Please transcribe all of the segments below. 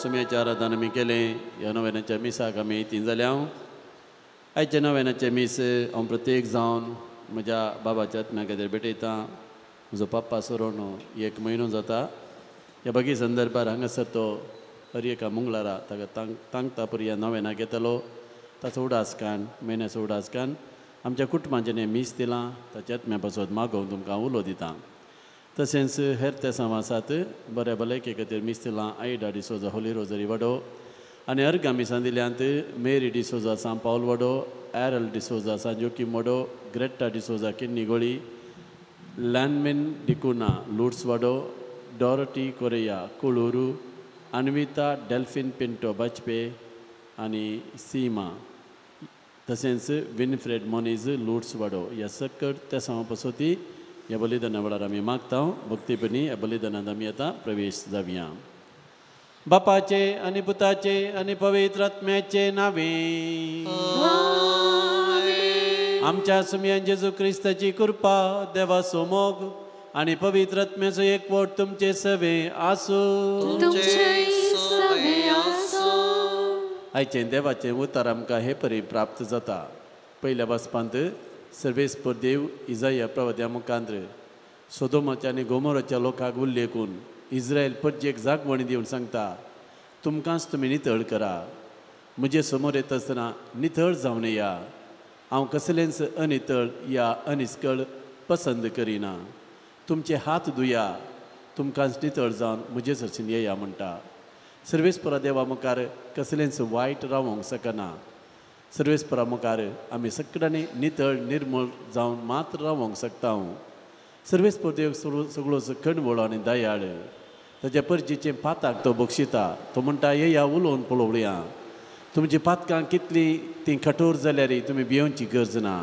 सुम्याचें आराधन आमी केलें. ह्या नव्यानाच्या मिसाक आमी तीन जाल्या. आयच्या नव्यानाचें मीस हांव प्रत्येक जावन म्हज्या बाबाच्या आत्म्या खातीर भेटयतां. म्हजो पप्पा सरोन एक म्हयनो जाता. ह्या बागी संदर्भार हांगासर तो हर एका मंगळारा ताका तांकता परी ह्या नव्यानाक येतलो. ताचो उडास कान म्हयन्याचो उडास कान आमच्या कुटुंबाचें मीस दिलां ताच्या आत्म्या पासत मागोवन तुमकां उलो दिता. तशेंच हेर तेसांव आसात बऱ्या भलायके खातीर मीस दिलां आयडा डिसोजा होली रोजरी वाडो आनी अर्गां मिसां दिल्यांत मेरी डिसोजा सांग पावल वाडो, एरल डिसोजा सांग जोकीम वाडो, ग्रेटा डिसोजा किन्नी गोळी, लॅनमेन डिकुना लुट्स वाडो, डॉरटी कोरेया कुळुरू, अन्विता डेल्फिन पिंटो बाजपे आनी सीमा, तशेंच विनफ्रेड मोनीज लुट्स वाडो. ह्या सकट तेसांव पसोती ह्या बलिदाना वेळार आमी मागता. भक्तीपणी ह्या बलिदानांत आमी आतां प्रवेश जावया. बापाचे आनी पुताचे आनी पवित्र आत्म्याचे नावे आमच्या सुमयान जेजू क्रिस्ताची कृपा, देवाचो मोग आनी पवित्र आत्म्याचो एकवट तुमचे सवे आसूं. आयचें देवाचें उतर आमकां हे परी प्राप्त जाता. पयल्या वाचपांत सर्वेस्पर देव इजाया प्रवाद्या मुखांत्र सोदोमाच्या आनी गोमोराच्या लोकांक उल्लेखून इस्रायल परजेक जागवणी दिवन सांगता, तुमकांच तुमी नितळ करा, म्हजे समोर येता आसतना नितळ जावन या. हांव कसलेंच अनितळ या अनिस्कळ पसंद करिना. तुमचे हात धुया, तुमकांच नितळ जावन म्हजे सरशीन येया म्हणटा. सर्वेस्परा देवा मुखार कसलेंच वायट रावोंक शकना. सर्वेस्परा मुखार आमी सगळ्यांनी नितळ निर्मळ जावन मात्र रावोंक शकता. सर्वेस्पर देव सगळोच कणवळो आनी दयाळ. ताच्या परजीचें पाताक तो बक्षिता. तो म्हणटा, येया उलोवन पळोवया. तुमची पातकां कितलीं तीं कठोर जाल्यार तुमी भियोवची गरज ना.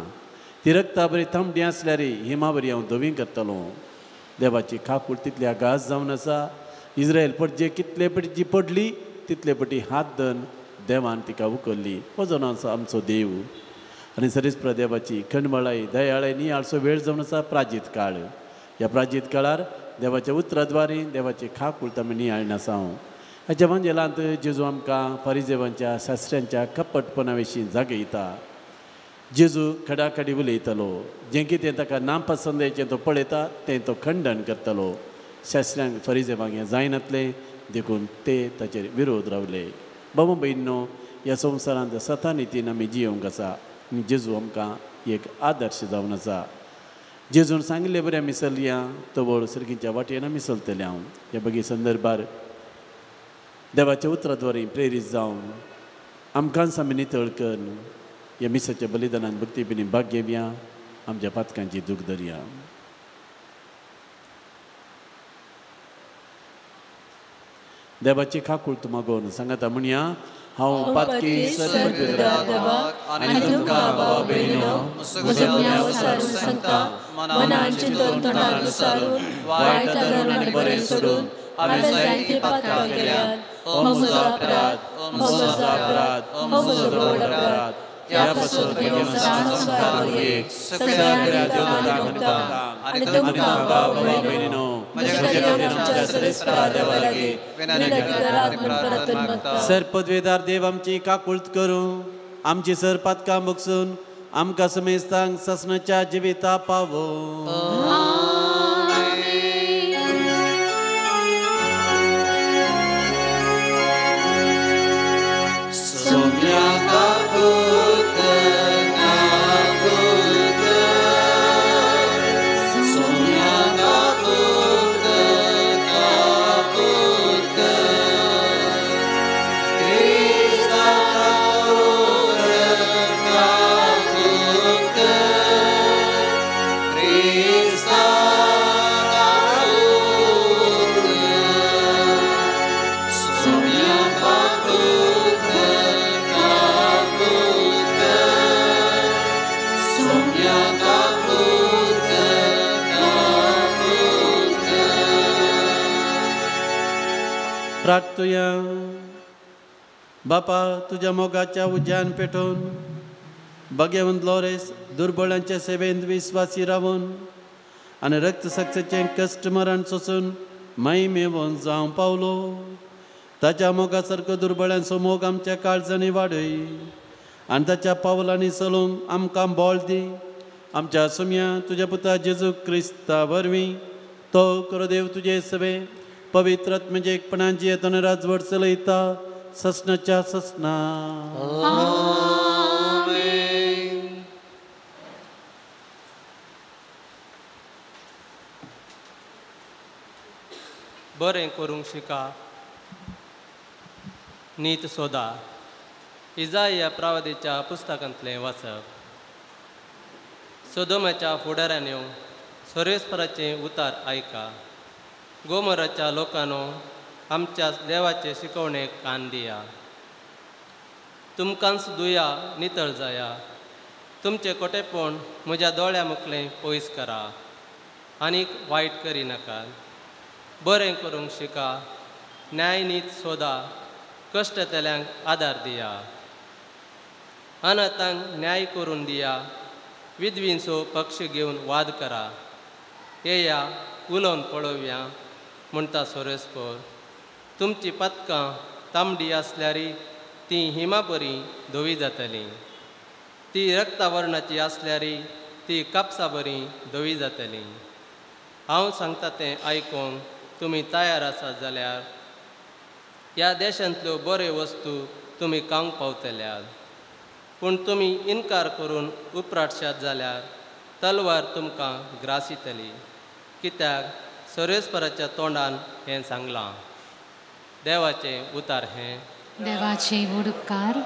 ती रक्ता बरी तांबडी आसल्यार हिमा बरी हांव धवी करतलो. देवाची काकूळ तितल्या गाज जावन आसा. इस्रायल पडजे कितले पटी पडली तितले पटी हात धन देवान तिका उखल्ली. हो जावन आसा आमचो देव. आनी सरीसप्रा देवाची खणमळाय दयाळाय नियाळचो वेळ जावन आसा प्राजीत काळ. ह्या प्राजीत काळार देवाच्या उतराद्वारे देवाची खाकूळ आमी नियाळना आसा. हाच्या वांजेलांत जेजू आमकां फारिजेवांच्या शास्त्र्यांच्या कपटपणा विशीं जागयता. जेजू खडाखडी उलयतालो. जें कितें ताका नापसंद येचें तो पळयता तें तो खंडन करतालो. शास्त्र्यांक फारिजेवांक हें जायनातलें देखून ते ताचेर विरोध रावले. बाबा भयणीनो, ह्या संवसारांत सतानितीन आमी जियोंक आसा आनी जेजू आमकां एक आदर्श जावन आसा. जेजून सांगिल्ले बरें आमी चलया तवळ सर्गीच्या वाटेन आमी चलतले. हांव ह्या बगी संदर्भार देवाच्या उतराद्वारे प्रेरीत जावन आमकांच आमी नितळ करून ह्या मिसाच्या बलिदानान भक्तीपिणी भाग घेवया. आमच्या पातकांची दूख धरया. देवाची काकूळ मागोवन सांगता म्हणया, हांव पातकी आनी तुमकां भाव भयणीनो वायट सोडून हांवें जायतीं पातकां केल्यांत. हो म्हजो अपराध, हो म्हजो अपराध, हो म्हजो व्हड अपराध. ह्या पासून सगळ्या देवदूतांक आनी तुमकां भाव भयणीनो सर पदवेदार देव आमची काकुळत करूं, आमची सर पातकां बगसून आमकां समेस्तांक ससनाच्या जिविता पावो. प्रार्थुया. बापा, तुज्या मोगाच्या उज्यान पेटोवन बगेवंत लोरेस दुर्बळांच्या सेवेंत विस्वासी रावून आनी रक्त सक्सेचें कश्ट मरण सोसून महिमेवन जावं पावलो. ताच्या मोगा सारको दुर्बळ्यांचो मोग आमच्या काळजांनी वाडय आनी ताच्या पावलांनी चलूंक आमकां बळ दी. आमच्या सुम्या तुज्या पुता जेजू क्रिस्ता वरवीं तो करो देव तुजे सवे पवित्र आत्म्याचे एकपणान जियेतना राजवट चलयता ससनाच्या ससना. बरें करूंक शिका, नीत सोदा. इजाया प्रावदीच्या पुस्तकांतलें वाचप. सोदोमाच्या फुडाऱ्यांनी सर्वेस्पराचें उतार आयका. गोमोराच्या लोकांनो आमच्या देवाचे शिकवणेक कान दिया. तुमकांच दुया नितळ जाया. तुमचें कोटेपण म्हज्या दोळ्या मुखलें पयस करा आनीक वायट करिनाका. बरें करूंक शिका, न्याय नीत सोदा, कश्टतल्यांक आदार दिया, अनाथांक न्याय करून दिया, विधवींचो पक्ष घेवन वाद करा. येया उलोवन पळोवया म्हणटा सोरेस्पोर. तुमची पदकां तांबडी आसल्यार ती हिमा बरी धवी जातली, ती रक्तावर्णाची आसल्यार ती कापसा बरी धवी जातली. हांव सांगता तें आयकूंक तुमी तयार आसात जाल्यार ह्या देशांतल्यो बऱ्यो वस्तू तुमी खावंक पावतल्यात. पूण तुमी इनकार करून उपराटशात जाल्यार तलवार तुमकां ग्रासितली. कित्याक सर्वेस्पराच्या तोंडान हें सांगलां. देवाचें उतार हें. देवाचे व्हड उपकार.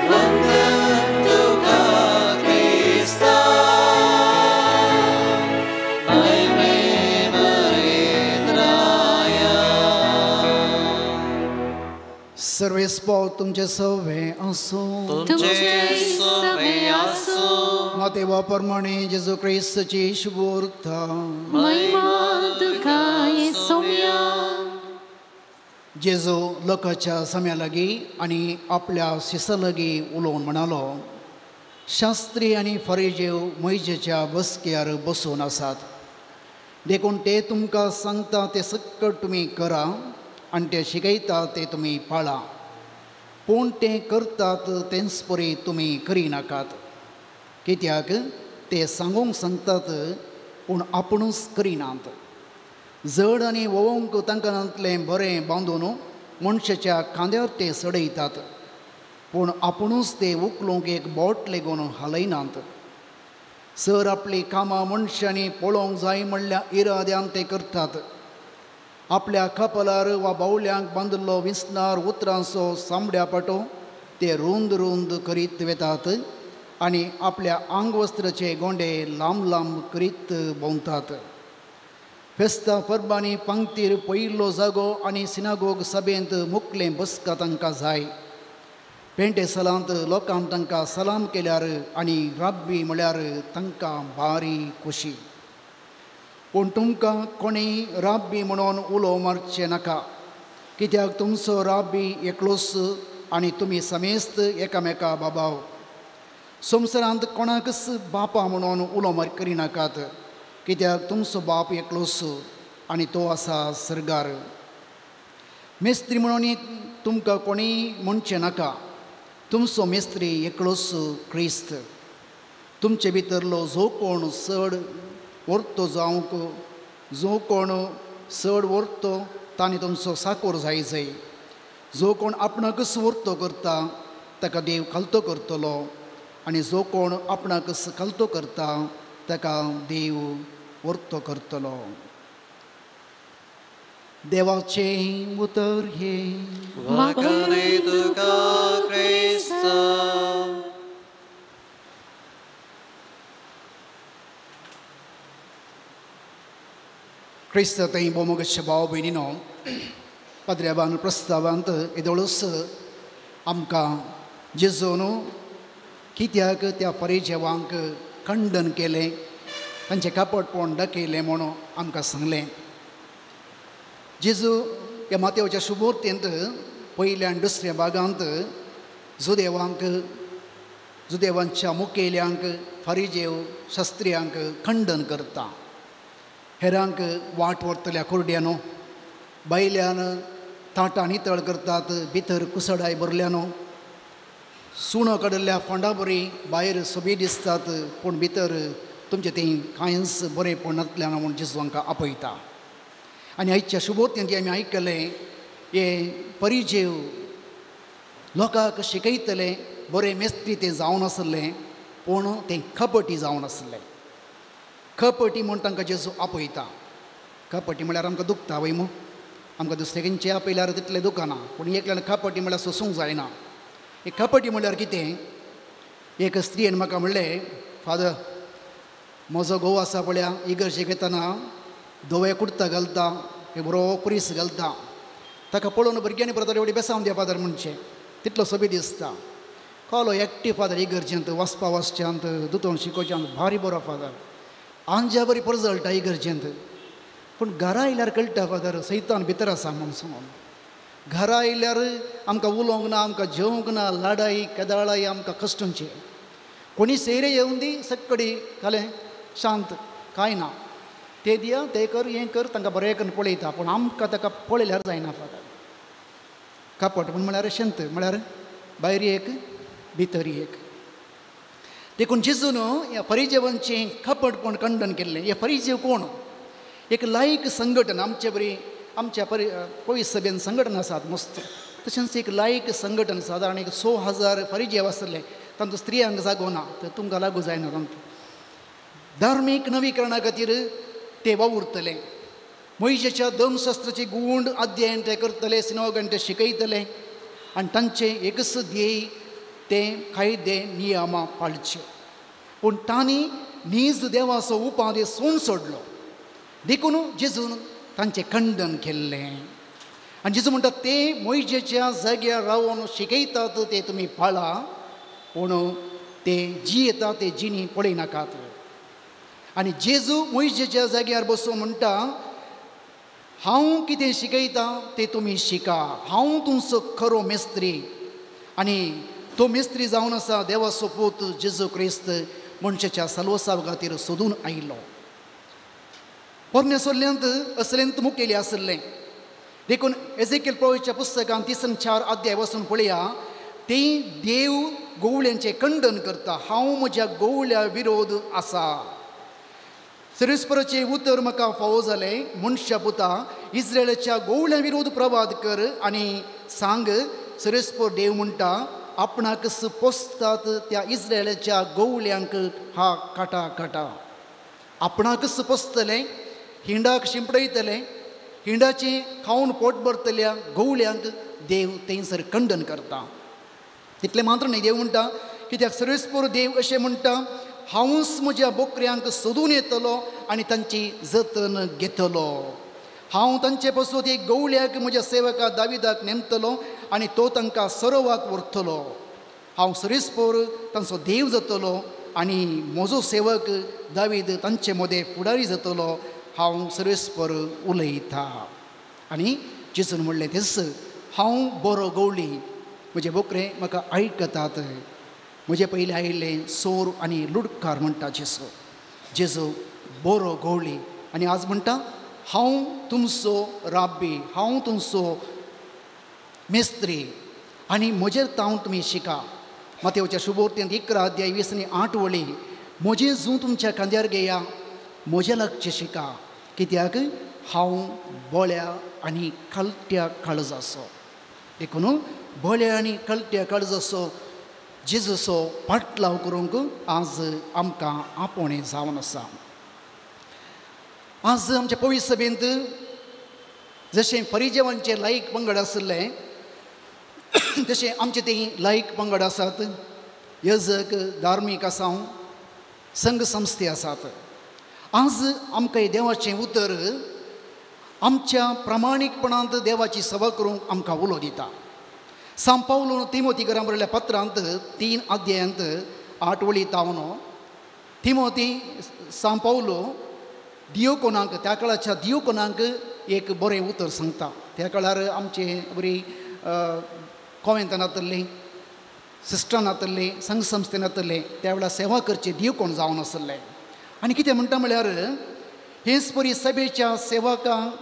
वंदन तुका सर्वेस्पोर तुमचे सवे आसूं. तुमचे सवे आसूं. मातेवा प्रमाणे जेजू क्रिस्ताची शुभोर्ता. महिमा तुका येसोम्या. जेजू लोकांच्या सम्या लागीं आनी आपल्या शिसां लागीं उलोवन म्हणालो, शास्त्री आनी फरिजेव मोयजेच्या बसक्यार बसून आसात, देखून ते तुमकां सांगता ते सक्कट तुमी करा आनी ते शिकयता ते तुमी पाळा, पूण ते करतात तेंच परी तुमी करिनाकात, कित्याक ते सांगूंक सांगतात पूण आपुणूच करिनात. जड आनी वोवंक तांकां बरें बांदून मनशाच्या खांद्यार ते चडयतात, पूण आपुणूच ते उखलूंक एक बोट लेगून हालयनात. सर आपलीं कामां मनशांनी पळोवंक जाय म्हणल्या इराद्यान ते करतात. आपल्या कपलार वा बावल्यांक बांदिल्लो विसनार उतरांचो चामड्या पाटो ते रुंद रुंद करीत वेतात आनी आपल्या आंगवस्त्राचे गोंडे लांब लांब करीत भोंवतात. फेस्ता परबांनी पंक्तीर पयिल्लो जागो आनी सिनागोग सभेंत मुकलें बसका तांकां जाय. पेंटे सलांत लोकांक तांकां सलाम केल्यार आनी राब्बी म्हळ्यार तांकां भारी खोशी. पूण तुमकां कोणीय राब्बी म्हणून उलो मारचें नाका, कित्याक तुमचो राब्बी एकलोच आनी तुमी समेस्त एकामेका बाबाव. संवसारांत कोणाकच बापा म्हणून उलो मार करिनाकात, कित्याक तुमचो बाप एकलोच आनी तो आसा सर्गार. मेस्त्री म्हणून तुमकां कोणीय म्हणचें नाका, तुमचो मेस्त्री एकलोच क्रिस्त. तुमचे भितरलो जो कोण चड व्हरतो जावंक जो कोण चड व्हरतो ताणें तुमचो साकोर जाय जाय. जो कोण आपणाकच व्हरतो करता ताका देव खालतो करतलो, आनी जो कोण आपणाकच खालतो करता ताका देव व्हरतो करतलो. देवाचें उतर हें. वाखाणय तुका क्रिस्ता. क्रिस्त थंय भोवमोगेश्य भाव भयणीनो, पाद्र्याबान प्रस्तावांत येदोळूच आमकां जेजून कित्याक त्या परिजेवांक खंडन केलें, तांचें कापटपण दाखयलें म्हणून आमकां सांगलें. जेजू ह्या मातेवच्या शुभोर्तेंत पयल्या आनी दुसऱ्या भागांत जुदेवांक, जुदेवांच्या मुखेल्यांक, फारिजेव शास्त्रियांक खंडन करता. हेरांक वाट व्हरतल्या कुरड्यानो, बायल्यान ताटां नितळ करतात, भितर कुसडाय भरल्यानो, सुणो काडिल्ल्या फोंडा बरी भायर सोबी दिसतात पूण भितर तुमचें तें कांयच बरेंपण नातल्यान म्हूण जेजू हांकां आपयता. आनी आयच्या शुभोर्तेंत आमी आयकलें, हे परिजेव लोकांक शिकयतले, बरें मेस्त्री तें जावन आसलें पूण तें कपटी जावन आसलें. कपटी म्हूण तांकां जेजू आपयता. कपटी म्हळ्यार आमकां दुखता वय मू, आमकां दुसरे खंयचे आपयल्यार तितलें दुखना, पूण एकल्यान कपटी म्हळ्यार सोसूंक जायना. एक कपटी म्हळ्यार कितें, एक स्त्रियेन म्हाका म्हणलें, फादर म्हजो घोव आसा पळया इगर्जेक येतना धवे कुर्ता घालता, एक बरो कुरीस घालता, ताका पळोवन भुरग्यांनी परत एवढी बेसावन दिया फादर म्हणचें, तितलो सोबी दिसता. कोलो एक्टीव फादर इगर्जेंत वचपा वचच्यांत दुतोन शिकोवच्यांत भारी बरो फादर, आंज्या बरी परजळटा इगर्जेंत, पूण घरा आयल्यार कळटा फादर सैतान भितर आसा म्हूण सांगून. घरा आयल्यार आमकां उलोवंक ना, आमकां जेवंक ना, लाडाई केदाळाई आमकां कश्टंचे. कोणी सैरे येवन दी सक्कडी घालें शांत कांय ना, ते दिया ते कर हें कर, तांकां बरें करून पळयता, पूण आमकां ताका पळयल्यार जायना फादर. कपट म्हूण म्हळ्यार शंत म्हळ्यार भायर एक भितर एक. देखून जेजून ह्या परिजेवांचें कपटपण खंडन केल्लें. हे परिजेव कोण? एक लायक संघटन, आमचे बरी आमच्या परी सभेन संघटन आसात मस्त, तशेंच एक लायक संघटन सादारण एक 6,000 परिजेव आसले, तांचो स्त्रियांक जागो ना, तर तुमकां लागू जायना तांकां. धार्मीक नवीकरणा खातीर ते वावुरतले, मोयजेच्या धर्मशास्त्राची गूंड अध्ययन ते करतले, सिनोगान ते शिकयतले, आनी तांचें एकच ध्येय ते कायदे नियमां पाळचे. पूण तांणी नीज देवाचो उपाधी सोडून सोडलो, देखून जेजून तांचें खंडन केल्लें. आनी जेजू म्हणटा ते मोयजेच्या जाग्यार रावन शिकयतात ते तुमी पाळा, पूण ते जियेता ते जिणी पळयनाकात. आनी जेजू मोयजेच्या जाग्यार बसून म्हणटा हांव कितें शिकयता तें तुमी शिका, हांव तुमचो खरो मेस्त्री. आनी तो मेस्त्री जावन आसा देवाचो पूत जेजू क्रिस्त मनशाच्या सलवसाव खातीर सोदून आयिल्लो. पोरण्या सोल्ल्यांत असलेंत मुखेली आसलें. देखून एजेकेल प्रवाच्या पुस्तकांत 3-4 अध्याय वचून पळया, ते देव गोवळ्यांचें खंडन करता, हांव म्हज्या गोवळ्या विरोध आसा. सर्वेस्पराचें उतर म्हाका फावो जालें, मनशा पुता इस्रायलाच्या गोवळ्या विरोध प्रवाद कर आनी सांग, सर्वेस्पर देव म्हणटा आपणाक पोसतात त्या इस्रायलाच्या गोवळ्यांक हा काटा काटा. आपणाकच पोसतलें, हिंडाक शिंपडयतलें, हिंडाचें खावन पोट भरतल्या गोवळ्यांक देव थंयसर खंडन करता. तितलें मात्र न्हय, देव म्हणटा कित्याक सर्वेस्पर देव अशें म्हणटा हांवूच म्हज्या बोकऱ्यांक सोदून येतलो आनी तांची जतन घेतलो. हांव तांचे पासून एक गवळ्याक म्हज्या सेवका दाविदाक नेमतलो आनी तो तांकां सरोवाक व्हरतलो. हांव सर्वेस्पर तांचो देव जातलो आनी म्हजो सेवक दावीद तांचे मदें फुडारी जातलो. हांव सर्वेस्पर उलयता. आनी जेजून म्हणलें तेच, हांव बरो गवळी, म्हजे बोकरे म्हाका आयकतात, म्हजे पयलीं आयिल्ले सोर आनी लुडकार म्हणटा जेजू. जेजू बरो गवळी. आनी आज म्हणटा हांव तुमचो राब्बी, हांव तुमचो मेस्त्री आनी म्हजेर तावन तुमी शिका. मातेवच्या शुभोर्तेंत 11 अध्याय 20 आनी 8 वळी, म्हजें जूं तुमच्या खांद्यार घेया, म्हजें लागचें शिका, कित्याक हांव बोळ्या आनी कळट्या काळजाचो. देखून बोळ्या आनी कळट्या काळजाचो जेजूचो पाटलाव करूंक आज आमकां आपोवणें जावन आसा. आज आमच्या पवित्र सभेंत जशें परिजेवांचे लायक पंगड आशिल्ले तशें आमचे ते लायक पंगड आसात, यजक धार्मीक आसा, संघ संस्थे आसात. आज आमकां देवाचें उतर आमच्या प्रामाणीकपणांत देवाची सेवा करूंक आमकां उलो दिता. सांव पावलो तिमोती घरा बरयल्ल्या पत्रांत 3 अध्यायांत 8 वळी तावन तिमोती सांव पावलो दियोकोनाक, त्या काळाच्या दियोकोनाक एक बरें उतर सांगता. त्या काळार आमचे बरी कोवेंतां नातल्लीं, सिस्टरां नातल्लीं, संघ संस्थे नातल्ले, त्या वेळार सेवा करचे दियोकोन जावन आसले. आनी कितें म्हणटा म्हळ्यार हेच परी सभेच्या सेवकांक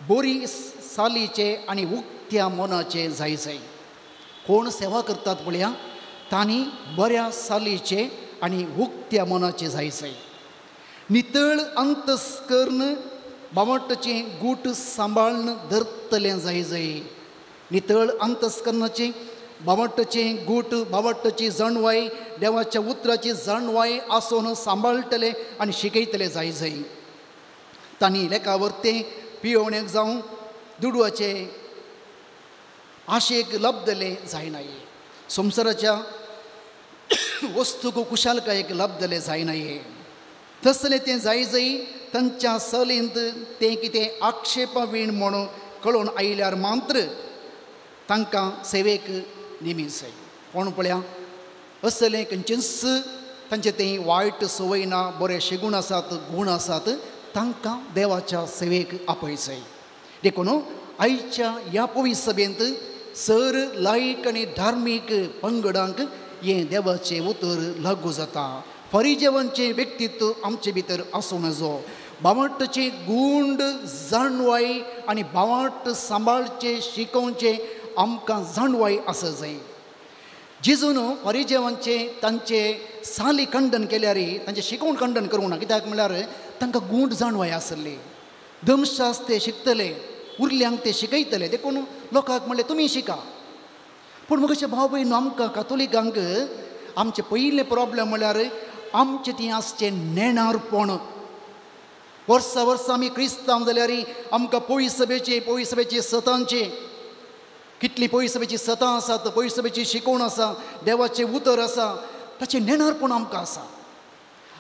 बरी सालीचे आनी उक्त्या मनाचे जाय जाय. कोण सेवा करतात पळया तांणी बऱ्या सालीचे आनी उक्त्या मनाचे जाय जाय. नितळ अंतस्कर्ण बावटाचें गूट सांबाळून धरतलें जाय जाय. नितळ अंतस्कर्णाचें बावटाचें गूट, बावटाची जाणवाय, देवाच्या उतराची जाणवाय आसून सांबाळटले आनी शिकयतले जाय जाय. तांणी लेखा वरतें पियोवणेक जावं दुडवाचे आशेक लब्दले जायनाय, संवसाराच्या वस्तूक कुशालकायेक लब्दले जायनाय. तसलें तें जाय जाय तांच्या सलींत तें कितें आक्षेपा वीण म्हणून कळोवन आयल्यार मात्र तांकां सेवेक नेमी जाय. कोण पळया असलें खंयचेंच तांचें तें वायट संवय ना, बरे शेगूण आसात, गूण आसात, तांकां देवाच्या सेवेक आपय जाय. देखून आयच्या ह्या पवित्र सभेंत सर लायक आनी धार्मीक पंगडांक हें देवाचें उतर लागू जाता. फरिजेवांचें व्यक्तित्व आमचे भितर आसूं नजो. बावटाचें गूंड जाणवाय आनी बावट सांबाळचें शिकोवचें आमकां जाणवाय आसा जाय. जेजून फरिजेवांचें तांचे साली खंडन केल्यार तांचें शिकोवन खंडन करूंक ना, कित्याक म्हळ्यार तांकां गूंड जाणवाय आसली. धर्मशास्त्र ते शिकतले, उरल्यांक ते शिकयतले, देखून लोकांक म्हणलें तुमी शिका. पूण म्हजे भाव भयण आमकां कातोलिकांक आमचें पयलें प्रॉब्लम म्हळ्यार आमचें ती आसचें नेणारपण. वर्सां वर्सां आमी क्रिस्तांव जाल्यार आमकां पयस सभेचे, पयस सभेचे सतांचे कितली पयस सभेची सतां आसात, पयस सभेची शिकवण आसा, देवाचें उतर आसा, ताचें नेणारपण आमकां आसा.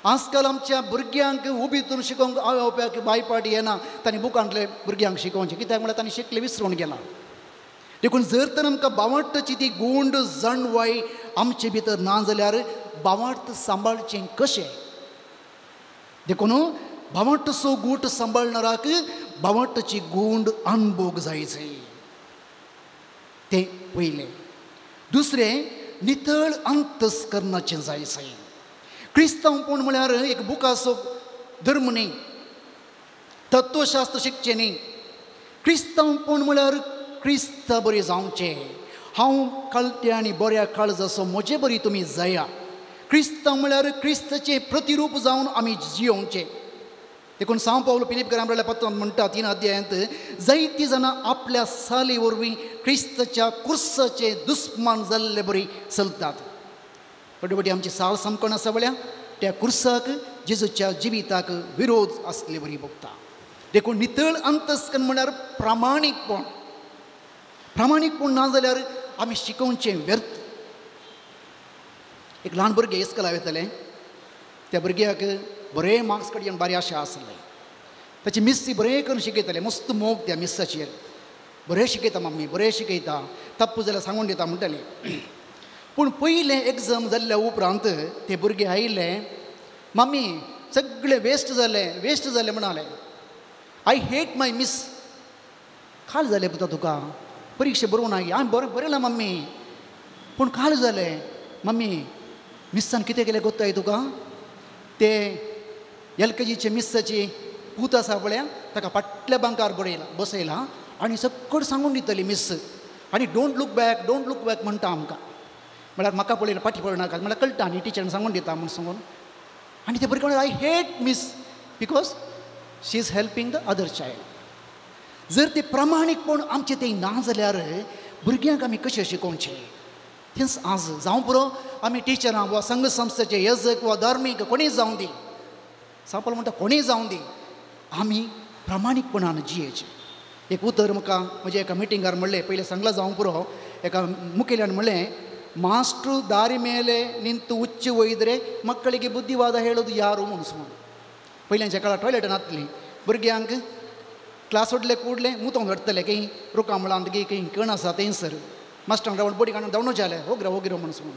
आजकाल आमच्या भुरग्यांक उबीतून शिकोवंक आवय बापायक बायपाट येना, तांणी बुकांतले भुरग्यांक शिकोवचें, कित्याक म्हळ्यार तांणी शिकलें विसरून गेलां. देखून जर तर आमकां बावटची ती गूंड जाणवाय आमचे भितर ना जाल्यार बावट सांबाळचें कशें? देखून बावटचो गूट सांबाळणाराक बावटची गूंड अनभोग जायचे, तें पयलें. दुसरें, नितळ अंतस्करणाचें जायचें. क्रिस्तांवपण म्हळ्यार एक बुकाचो धर्म न्ही, तत्वशास्त्र शिकचें न्ही. क्रिस्तांवपण म्हळ्यार क्रिस्ता बरी जावचें. हांव कळटे आनी बऱ्या काळजाचो म्हजे बरी तुमी जाया. क्रिस्तांव म्हळ्यार क्रिस्ताचें प्रतिरूप जावन आमी जियोवचें. देखून सांव पावल फिलीपकारां बरयल्ल्या पत्रांत म्हणटा 3 अध्यायांत, जायतीं जाणां आपल्या साली वरवीं क्रिस्ताच्या कुर्साचे दुस्मान जाल्ले बरी चलतात. थोडे फावटी आमची साल सामकोण आसा म्हळ्यार त्या कुर्साक जेजूच्या जिविताक विरोध आसले बरी भोगता. देखून नितळ अंतस्करण म्हळ्यार प्रामाणीकपण. प्रामाणीकपण ना जाल्यार आमी शिकोवचें व्यर्थ. एक ल्हान भुरगें इस्कोला वयतालें, त्या भुरग्याक बरें मार्क्स काडचे आनी बरी आशा आसलें. ताची मिस्सी बरें करून शिकयतालें, मस्त मोग त्या मिस्साचेर, बरें शिकयता मम्मी, बरें शिकयता, तप्प जाल्यार सांगून दिता म्हणटालें. पूण पयलें एग्जाम जाल्ल्या उपरांत ते भुरगे आयिल्ले, मम्मी सगळें वेस्ट जालें, वेस्ट जालें म्हणालें. I hate my miss. काल जालें पुता तुका परिक्षा बरोवंक ना? हांवें बरें बरयलां मम्मी, पूण काल जालें मम्मी. मिस्सान कितें केलें गोत्ताय तुका? ते एल के जीचे मिस्साची पूत आसा पळया, ताका फाटल्या बांकार बरयला बसयला आनी सगळं सांगून दितली मिस. आनी don't look back, don't look back म्हणटा आमकां. म्हळ्यार म्हाका पळयला फाटीं पळोवनाका, म्हळ्यार कळटा आनी टिचरान सांगून दिता म्हूण सांगून. आनी ते भुरगे I hate miss because she is helping the other child. जर ते प्रामाणीकपण आमचें तें ना जाल्यार भुरग्यांक आमी कशें शिकोवचें? तेंच आज जावं पुरो आमी टिचरां वा संघ संस्थेचे यजक वा धार्मीक कोणीय जावं दी, सांपल म्हणटा कोणीय जावं दी, आमी प्रामाणीकपणान जियेचें. एक उतर म्हाका म्हज्या एका मिटिंगार म्हणलें, पयलें सांगलां जावं पुरो, एका मुखेल्यान म्हणलें, ಮಾಸ್ಟ್ರು ದಾರಿ ಮೇಲೆ ನಿಂತು ಉಚ್ಚು ಒಯ್ದರೆ ಮಕ್ಕಳಿಗೆ ಬುದ್ಧಿವಾದ ಹೇಳೋದು ಯಾರು म्हणून. पयल्यांच्या काळार टॉयलेटान आसली, भुरग्यांक क्लास सोडले कुडले मुतोंक हाडटले, खंय रुखां मुळांत गी खंय कण आसा थंयसर मास्टरान रावण बोडी काडून धांवणू जालें, होगरा होगिरो म्हणून.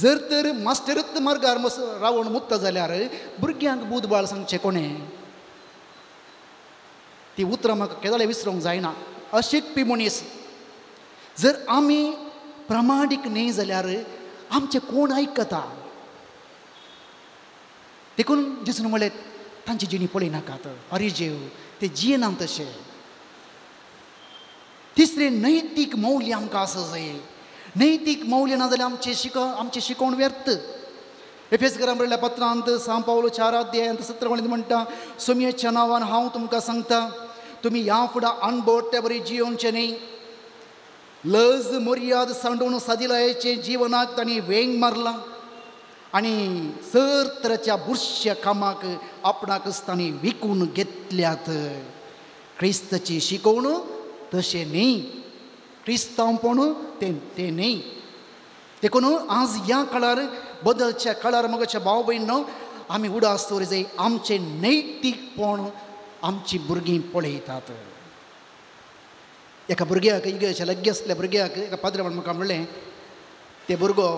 जर तर मास्टरूच मार्गार रावण मुत्ता जाल्यार भुरग्यांक बुदबाळ सांगचें कोणें? ती उतरां म्हाका केदाळे विसरूंक जायना. अशिकपी मनीस जर आमी प्रामाणीक न्ही जाल्यार आमचें कोण आयकता? देखून जेजून म्हणलें तांची जिणी पळयनाकात, फारिजेव ते जियेना तशें. तिसरें, नैतीक मौल्य आमकां आसा जाय. नैतीक मौल्य ना जाल्यार आमचें शिकोवण व्यर्थ. एफेसकारां बरयल्ल्या पत्रांत सांव पावलो 4 अध्यायांत 17 वळींत म्हणटा, सोमयेच्या नांवान हांव तुमकां सांगता, तुमी ह्या फुडां अनबोडट्या बरी जियोवचें न्ही. लज मर्याद सांडून सादिलायेचें जिवनाक तांणी वेंग मारला आनी सर तराच्या बुरश्या कामाक आपणाकच तांणी विकून घेतल्यात. क्रिस्ताची शिकोवण तशें न्ही, क्रिस्तांवपण तें तें न्ही. देखून आज ह्या काळार बदलच्या काळार मगच्या भाव भयण आमी उडास दवरी जाय आमचें नैतीकपण आमची भुरगीं पळयतात. एका भुरग्याक इगर्जेच्या लागीं आसल्या भुरग्याक एका पाद्रान म्हाका म्हणलें, ते भुरगो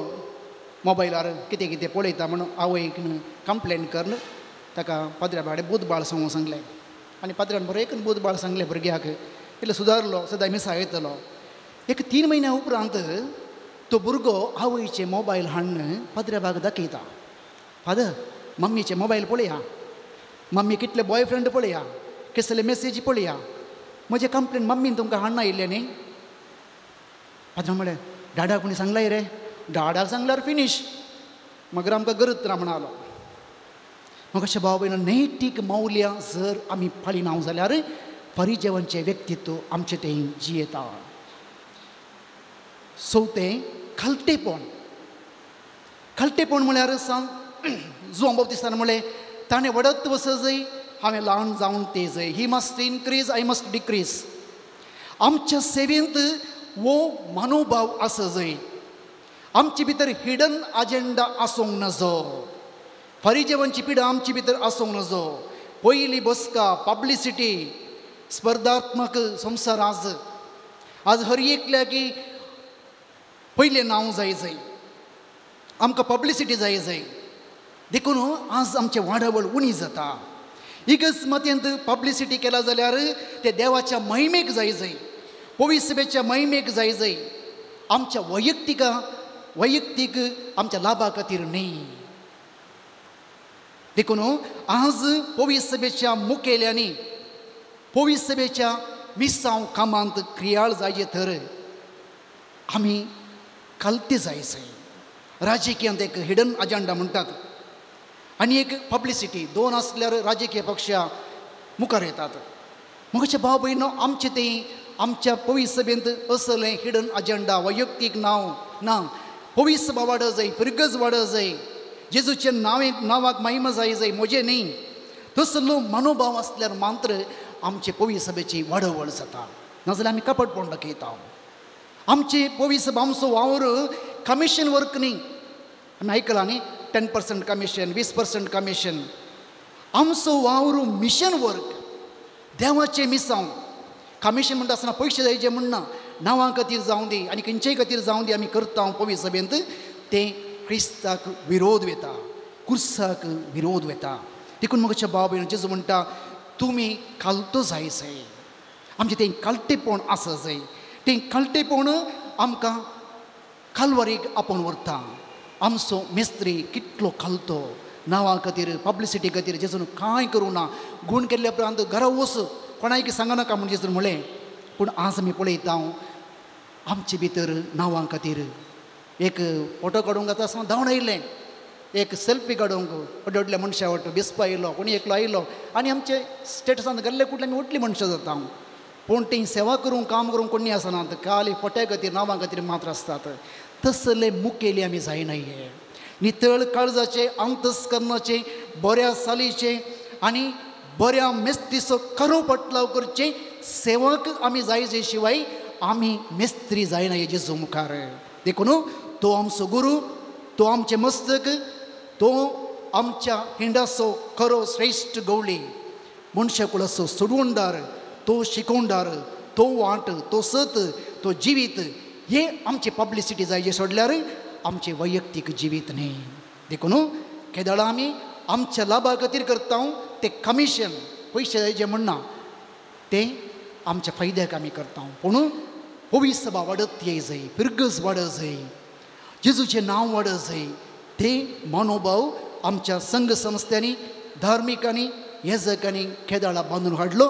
मोबायलार कितें कितें पळयता म्हूण आवयक कंप्लेन करून ताका पाद्र्या बाडे बुदबाळ सांगूंक सांगलें. आनी पाद्र्यान बरें एक बुदबाळ सांगलें भुरग्याक, इल्लो सुदारलो, सदां मिसाक येतलो. एक 3 म्हयन्या उपरांत तो भुरगो आवयचे मोबायल हाडून पाद्र्या बाग दाखयता, फादर मम्मीचे मोबायल पळया, मम्मी कितले बॉयफ्रेंड पळया, कसले मेसेजी पळया, म्हजें कंप्लेन मम्मीन तुमकां हाडून आयिल्लें न्ही. पाद्रान म्हणलें, डाडाक कोणी सांगलाय रे? डाडाक सांगल्यार फिनीश, मगीर आमकां गरज ना म्हणालो. मग अशें भाव भयण नैतीक मौल्यां जर आमी पाळिना जाल्यार फारिजेवांचें व्यक्तित्व आमचें तें जियेता. चवथें, खालतेपण. खालतेपण म्हळ्यार सांग जुवां बाप्तिस्तान म्हणलें, ताणें वडत वचत जाय, हांवें ल्हान जावन ते जाय. He must increase, I must decrease. आमच्या सेवेंत वो मनोभाव आसा जाय. आमचे भितर हिडन अजेंडा आसूंक नजो. फारिजेवांची पिडा आमची भितर आसूंक नजो. पयली बसका, पब्लिसिटी, स्पर्धात्मक संवसार आज आज हर एकल्याकी पयलें नांव जाय जाय, आमकां पब्लिसिटी जाय जाय. देखून आज आमचें वाडावळ उणी जाता. इगर्ज मतेंत पब्लिसिटी केला जाल्यार ते देवाच्या महिमेक जाय जाय, पवित्रसभेच्या महिमेक जाय जाय, आमच्या वैयक्तीक आमच्या लाभा खातीर न्ही. देखून आज पवित्रसभेच्या मुखेल्यांनी पवित्रसभेच्या मिसांव कामांत क्रियाळ जायचे तर आमी खालती जाय जाय. राजकीयांत एक हिडन अजेंडा म्हणटात आनी एक पब्लिसिटी, दोन आसल्यार राजकीय पक्षा मुखार येतात. म्हजे भाव भयणो, आमचे ते आमच्या पवित्र सभेंत असलें हिडन अजेंडा, वैयक्तीक नांव ना. पवित्र सभा वाडत जाय, फिरगज वाडत जाय, जेजूचे नांवाक महिमा जाय जाय, म्हजें न्ही. तसलो मनोभाव आसल्यार मात्र आमचे पवित्र सभेची वाडवळ जाता, नाजाल्यार आमी कपटपण दाखयता. आमचे पवित्र सभा, आमचो वावर कमिशन वर्क न्ही. आमी आयकलां न्ही, 10% कमिशन, 20% कमिशन. आमचो वावर मिशन वर्क, देवाचें मिसांव. कमिशन म्हणटा आसतना पयशे जायचे म्हणना, नांवां खातीर जावं दी आनी खंयचेय खातीर जावं दी आमी करता पवित्र सभेंत, तें क्रिस्ताक विरोध वता, कुर्साक विरोध वता. देखून म्हज्या भाव भयण, जेजू म्हणटा तुमी खालतो जाय जाय, आमचें तें खालटेपण आसा जाय. तें खालटेपण आमकां कालवारीक आपोवन व्हरता. आमचो मिस्त्री कितलो खालतो, नांवां खातीर, पब्लिसिटी खातीर जेजून कांय करूं ना. गूण केल्ल्या उपरांत घरा वच, कोणाक सांगनाका म्हूण जेजून म्हणलें. पूण आज आमी पळयता आमचे भितर नांवां खातीर एक फोटो काडूंक आतां आसतना धांवन आयलें, एक सेल्फी काडूंक व्हडल्या व्हडल्या मनशां वाट बिस्पा आयलो, कोणी एकलो आयलो आनी आमचे स्टेटसान घाल्ले कुटले आमी व्हडली मनशां जाता. पूण तीं सेवा करूंक, काम करूंक कोणी आसनात, खाली फोट्या खातीर, नांवां खातीर मात्र आसतात. तसले मुखेली आमी जायनाय. नितळ काळजाचे, अंतस्करणाचे, बऱ्या सालीचे आनी बऱ्या मेस्तीचो खरो पटलाव करचे सेवक आमी जायचे शिवाय आमी मेस्त्री जायना जेजू मुखार. देखून तो आमचो गुरू, तो आमचें मस्तक, तो आमच्या हिंडाचो खरो श्रेश्ठ गवळी, मनशाकुळाचो सोडवणदार, तो शिकोवणदार, तो वाट, तो सत, तो जिवीत. हे आमचे पब्लिसिटी जायचे सोडल्यार आमचें वैयक्तीक जिवीत न्ही. देखून केदळा आमी आमच्या लाभा खातीर करता ते कमिशन, पयशे जायचे म्हणना, ते आमच्या फायद्याक आमी करता. पूण पवित्र सभा वाडत येय जाय, फिरगज वाडत जाय, जेजूचें नांव वाडत जाय. ते मनोभाव आमच्या संघ संस्थ्यांनी, धार्मिकांनी, येजकांनी केदळा बांदून हाडलो.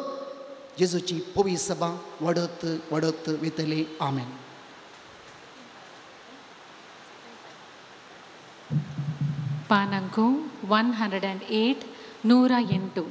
जेजूची पवित्र सभा वाडत वाडत वतली. आमेन. ಪಾನಂಕು 108 108.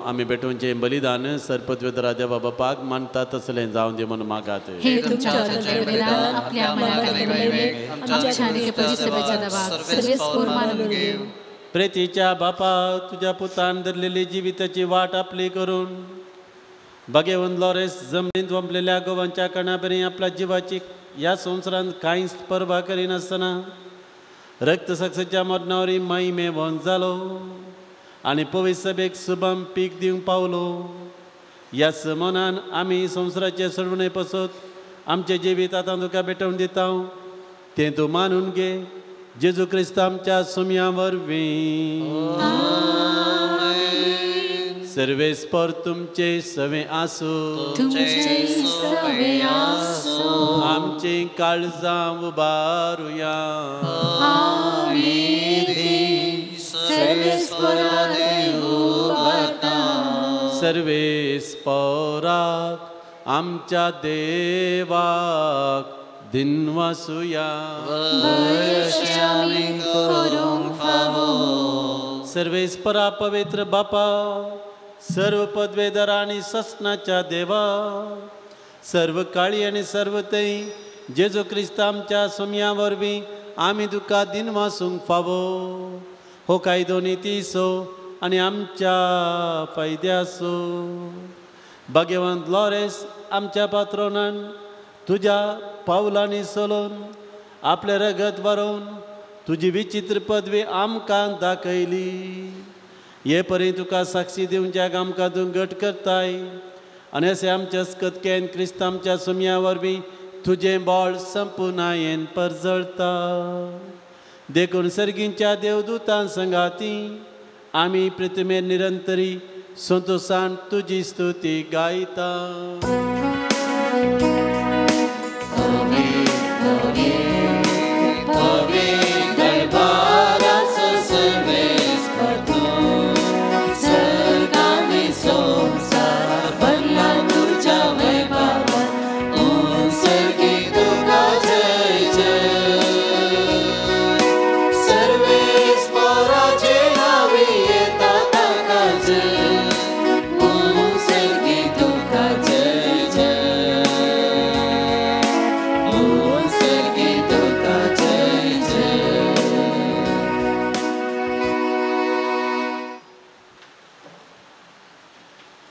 आमी भेटोवचें बलिदान सरपतवेदरा देवा बापाक मानता तसलें जावं दी म्हणून मागात. हे तुमच्या बलिदान आपल्या मानाक आमच्या आनी पवित्र सभेच्या देवाक सर्वेस्पोर मानून घेवं. प्रेतीच्या बापा तुज्या पुतान धरलेली जिविताची वाट आपली करून बागेवन लॉरेस जमनींत वंपलेल्या गोवांच्या कणाबरी आपल्या जिवाची ह्या संवसारांत कांयच पर्वा करिनासतना रक्तसाक्षाच्या मरणावरी महिमेवंत जालो आनी पवित्र सभेक सुबम पीक दिवंक पावलो. ह्याच मनान आमी संवसाराचे सोडवणे पसत आमचें जिवीत आतां तुका भेटोवन दिता तें तूं मानून घे जेजू क्रिस्त आमच्या सुमया वरवीं. सर्वेस्पर तुमचे सवे आसूं. आमचीं काळजां उबारुया. सर्वेस्पराक आमच्या देवाक दिनवासुया. सर्वेस्परा पवित्र बापा सर्व पदवेदार आनी ससनाच्या देवा सर्व काळी आनी सर्व थंय जेजू क्रिस्त आमच्या सुमया वरवीं आमी तुका दिनवासूंक फावो. हो कायदो नितीचो आनी आमच्या फायद्याचो. भाग्यवंत लॉरेस आमच्या पात्रोनान तुज्या पावलांनी चलोवन आपलें रगत बरोवन तुजी विचित्र पदवी आमकां दाखयली. हे परी तुका साक्षी दिवच्याक आमकां तूं घट करताय आनी अशें आमच्या अस्कतकेन क्रिस्त आमच्या सुमया वरवीं तुजें बळ संपुनायेन परजळता. देखून सर्गींच्या देवदूतां संगाती आमी पृथ्वीर निरंतरी संतोषान तुजी स्तुती गायता.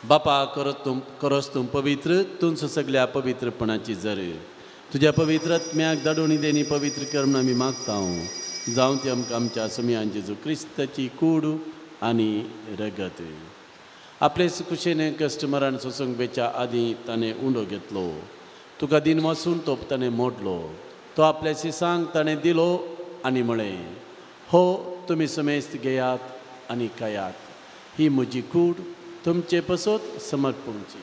बापा करोस तूं पवित्र तुंच सगल्या पवित्रपणाची जर तुज्या पवित्र आत्म्याक धाडून देणी पवित्र कर म्हूण आमी मागता. जावं ती आमकां आमच्या सुमयान जेजू क्रिस्ताची कूड आनी रगत. आपले कुशेने कस्टमरान सोसूंक बेच्या आदीं ताणें उंडो घेतलो. तुका दिन वचून तो ताणें मोडलो. तो आपल्या सिसांक ताणें दिलो आनी म्हळें, हो तुमी समेस्त घेयात आनी खायात, ही म्हजी कूड तुमचे पसत समर्पणची.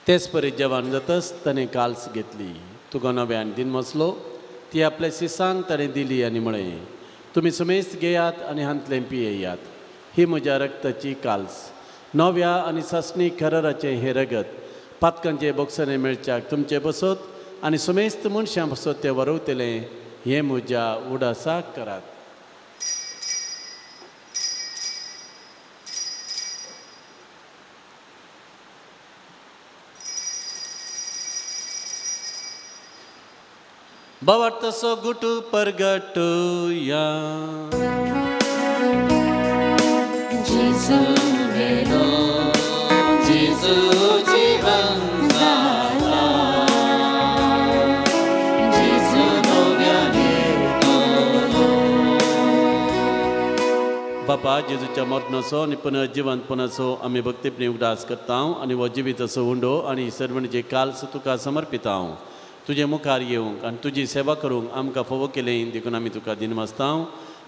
तेच परी जेवण जातच ताणें काल्स घेतली. तुका नव्यान दिन मसलो ती आपल्या सिसांक ताणें दिली आनी म्हळें, तुमी समेस्त घेयात आनी हांतलें पियेयात, ही म्हज्या रक्ताची काल्स, नव्या आनी सासणी खराराचें हें रगत पातकांचे बोक्सांनी मेळच्याक तुमचे बसत आनी समेस्त मनशां बसत तें वरवतलें, हें म्हज्या उडासाक करात. बावार्थाचो गुटू परगटुया. जेजू मेलो, जेजू जिवन जाला, जेजू नव्यान येतलो. बापा जेजूच्या मरणाचो आनी पुनर्जिवंतपणाचो आमी भक्तीपणी उगडास करता आनी हो जिविताचो उंडो आनी सर्वणीचे काल्स तुका समर्पिता. तुजे मुखार येवंक आनी तुजी सेवा करूंक आमकां फावो केलें देखून आमी तुका दिनवासता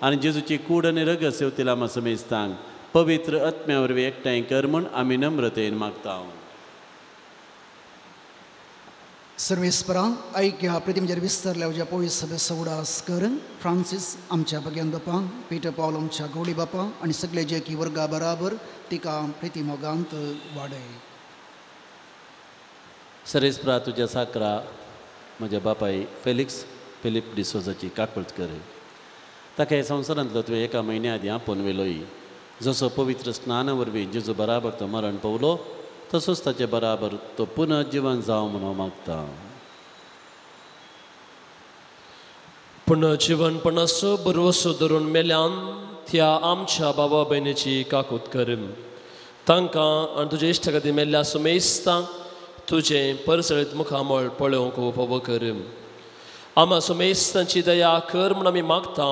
आनी जेजूची कूड आनी रगत सेवतील आमा समेस्तांक पवित्र आत्म्या वरवीं एकठांय कर म्हूण आमी नम्रतेन मागता. सर्वेस्परा ऐक्या प्रतिमजेर विस्तारल्या उज्या पवित्र सभेचो उडास कर. फ्रांसीस आमच्या भग्यान बापा, पीटर पावल आमच्या गौडी बापा आनी सगळे जे की वर्गा बराबर तिका प्रतिमोगांत वाडय. सर्वेस्परा तुज्या साकरा म्हज्या बापाय फेलिक्स फिलीप डिसोजाची काकळत कर. ताका ह्या संवसारांतलो तुवें एका म्हयन्या आदीं आपोवन व्हेलोय. जसो पवित्र स्नाना वरवीं जेजू बराबर तो मरण पावलो तसोच ताचे बराबर तो पुनर्जिवन जावं म्हूण हांव मागता. पुनर्जिवनपणाचो भरवसो धरून मेल्यान त्या आमच्या बाबा भयणीची काकूत कर. तांकां आनी तुज्या इश्टा खातीर मेल्ल्या सुमेस्तांक तुजें परसळीत मुखामळ पळोवंक फावो कर. आमा सुमेस्तांची दया कर म्हूण आमी मागता.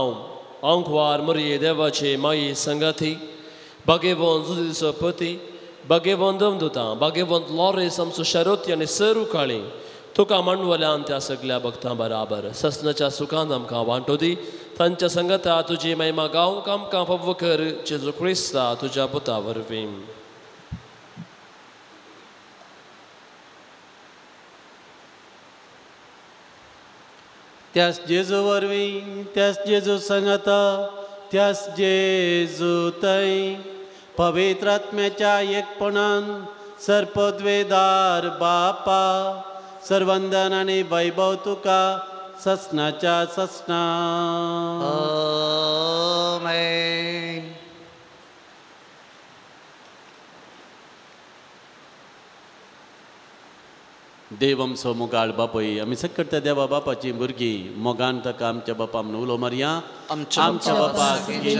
आंकवार मोरये देवाचे माई संगाती बागेवंत जुदीचो पती बागेवंत दमदुतां बागेवंत लॉरेस आमचो शरोती आनी सर उकाळी तुका मांडवल्यान त्या सगल्या भक्तां बराबर ससनाच्या सुखान आमकां वांटो दी. तांच्या संगता तुजी महिमा गावंक आमकां फावो कर. जेजू क्रिस्ता तुज्या पुता वरवीं. त्यास जेजू वरवीं, त्यास जेजू संगता, त्यास जेजू थंय पवित्र आत्म्याच्या एकपणान सर्पद्वेदार बापा सर्वंदन आनी वैभव तुका ससनाच्या ससना. आमेन. देव आमचो मुगाळ बापय, आमी सकट त्या देवा बापाची भुरगीं मोगान ताका आमच्या बापा म्हणून उलो मारया. आमच्या बापा तुजें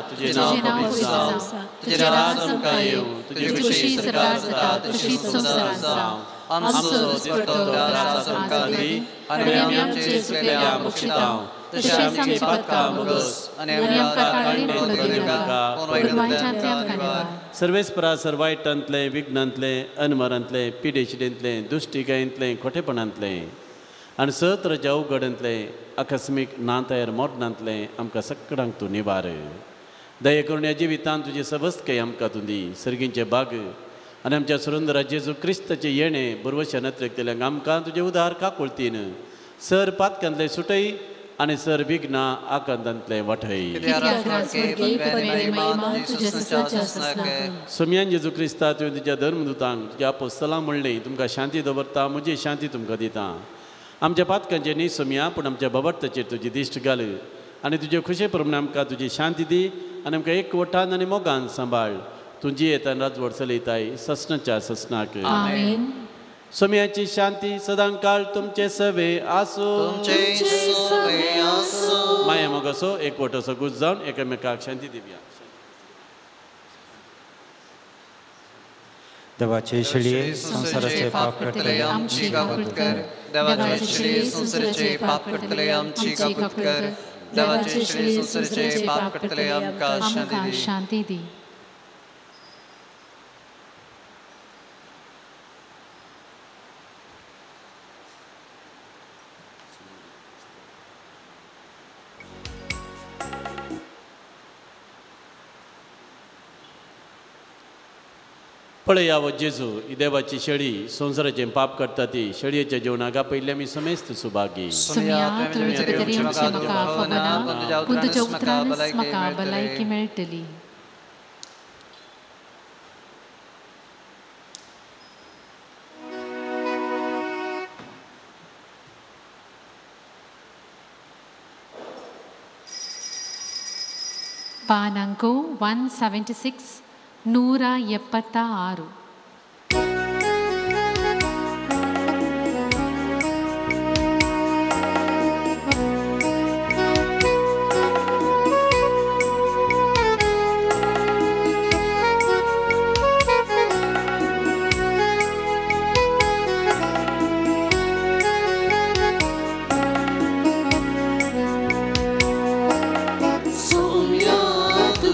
तुजें नांव पवित्र जावं, तुजें राज आमकां येवं, तुजी खुशी सरकार जाता तशीच संवसारांत जावं. आमचो दिसपट्टो ग्रास आमकां दी आनी आमी आमचे चुकलेल्यांक बक्षितांव तशें आमचीं पातकां भोगस आनी आमकां ताळणेन पडूं दिनाका, पूण वायटांतलें आमकां निवार. सर्वेस्परा सर वायटांतलें, विघ्नांतलें, अनमरांतलें, पिडेशिडेंतलें, दुश्टिकायेंतलें, खोटेपणांतलें आनी स तरेच्या अवघडांतलें, आकस्मीक नातायर मोडणांतलें आमकां सगळ्यांक तूं निवार. दया करून ह्या जिवितांत तुजी सवस्तकाय आमकां तूं दी. सर्गींचे बाग आनी आमच्या सुरुंदरा जेजू क्रिस्ताचें येणें बरवश्या नत्रेकतल्यांक आमकां तुजें उदार काकुळतीन सर पातकांतलें सुटय आनी सर विघ्नां आकांतांतलें वाटय. सोमयान जेजू क्रिस्ता तुवें तुज्या धर्मदूतांक तुज्या आपोस्तलांक म्हणलें, तुमकां शांती दवरता, म्हजी शांती तुमकां दिता. आमच्या पातकांचेर न्ही सोमया, पूण आमच्या बाबर्ताचेर तुजी दिश्ट घाल आनी तुजे खुशे प्रमाणे आमकां तुजी शांती दी आनी आमकां एकवटान आनी मोगान सांबाळ. तुजी येतान राजवट चलयताय ससनाच्या ससनाक. सोम्याची शांती सदांकाळ तुमचे सवे आसूं. माया मोगाचो एकवटाचो गुज जावन एकामेकाक शांती दिवया. देवाचे शेळये संवसाराचे पाप काडटले आमची काकूत कर. देवाचे शेळये संवसाराचे पाप काडटले आमची काकूत कर. देवाचे शेळये संवसाराचे पाप काडटले आमकां शांती दी. पळया वो जेजू ही देवाची शेळी संवसाराचें पाप करता ती शेळयेच्या जेवणाक आपयल्ले आमी समेस्त सुभागी. भलायकी मेळटली. पान अंक 176 176. Sonia, tu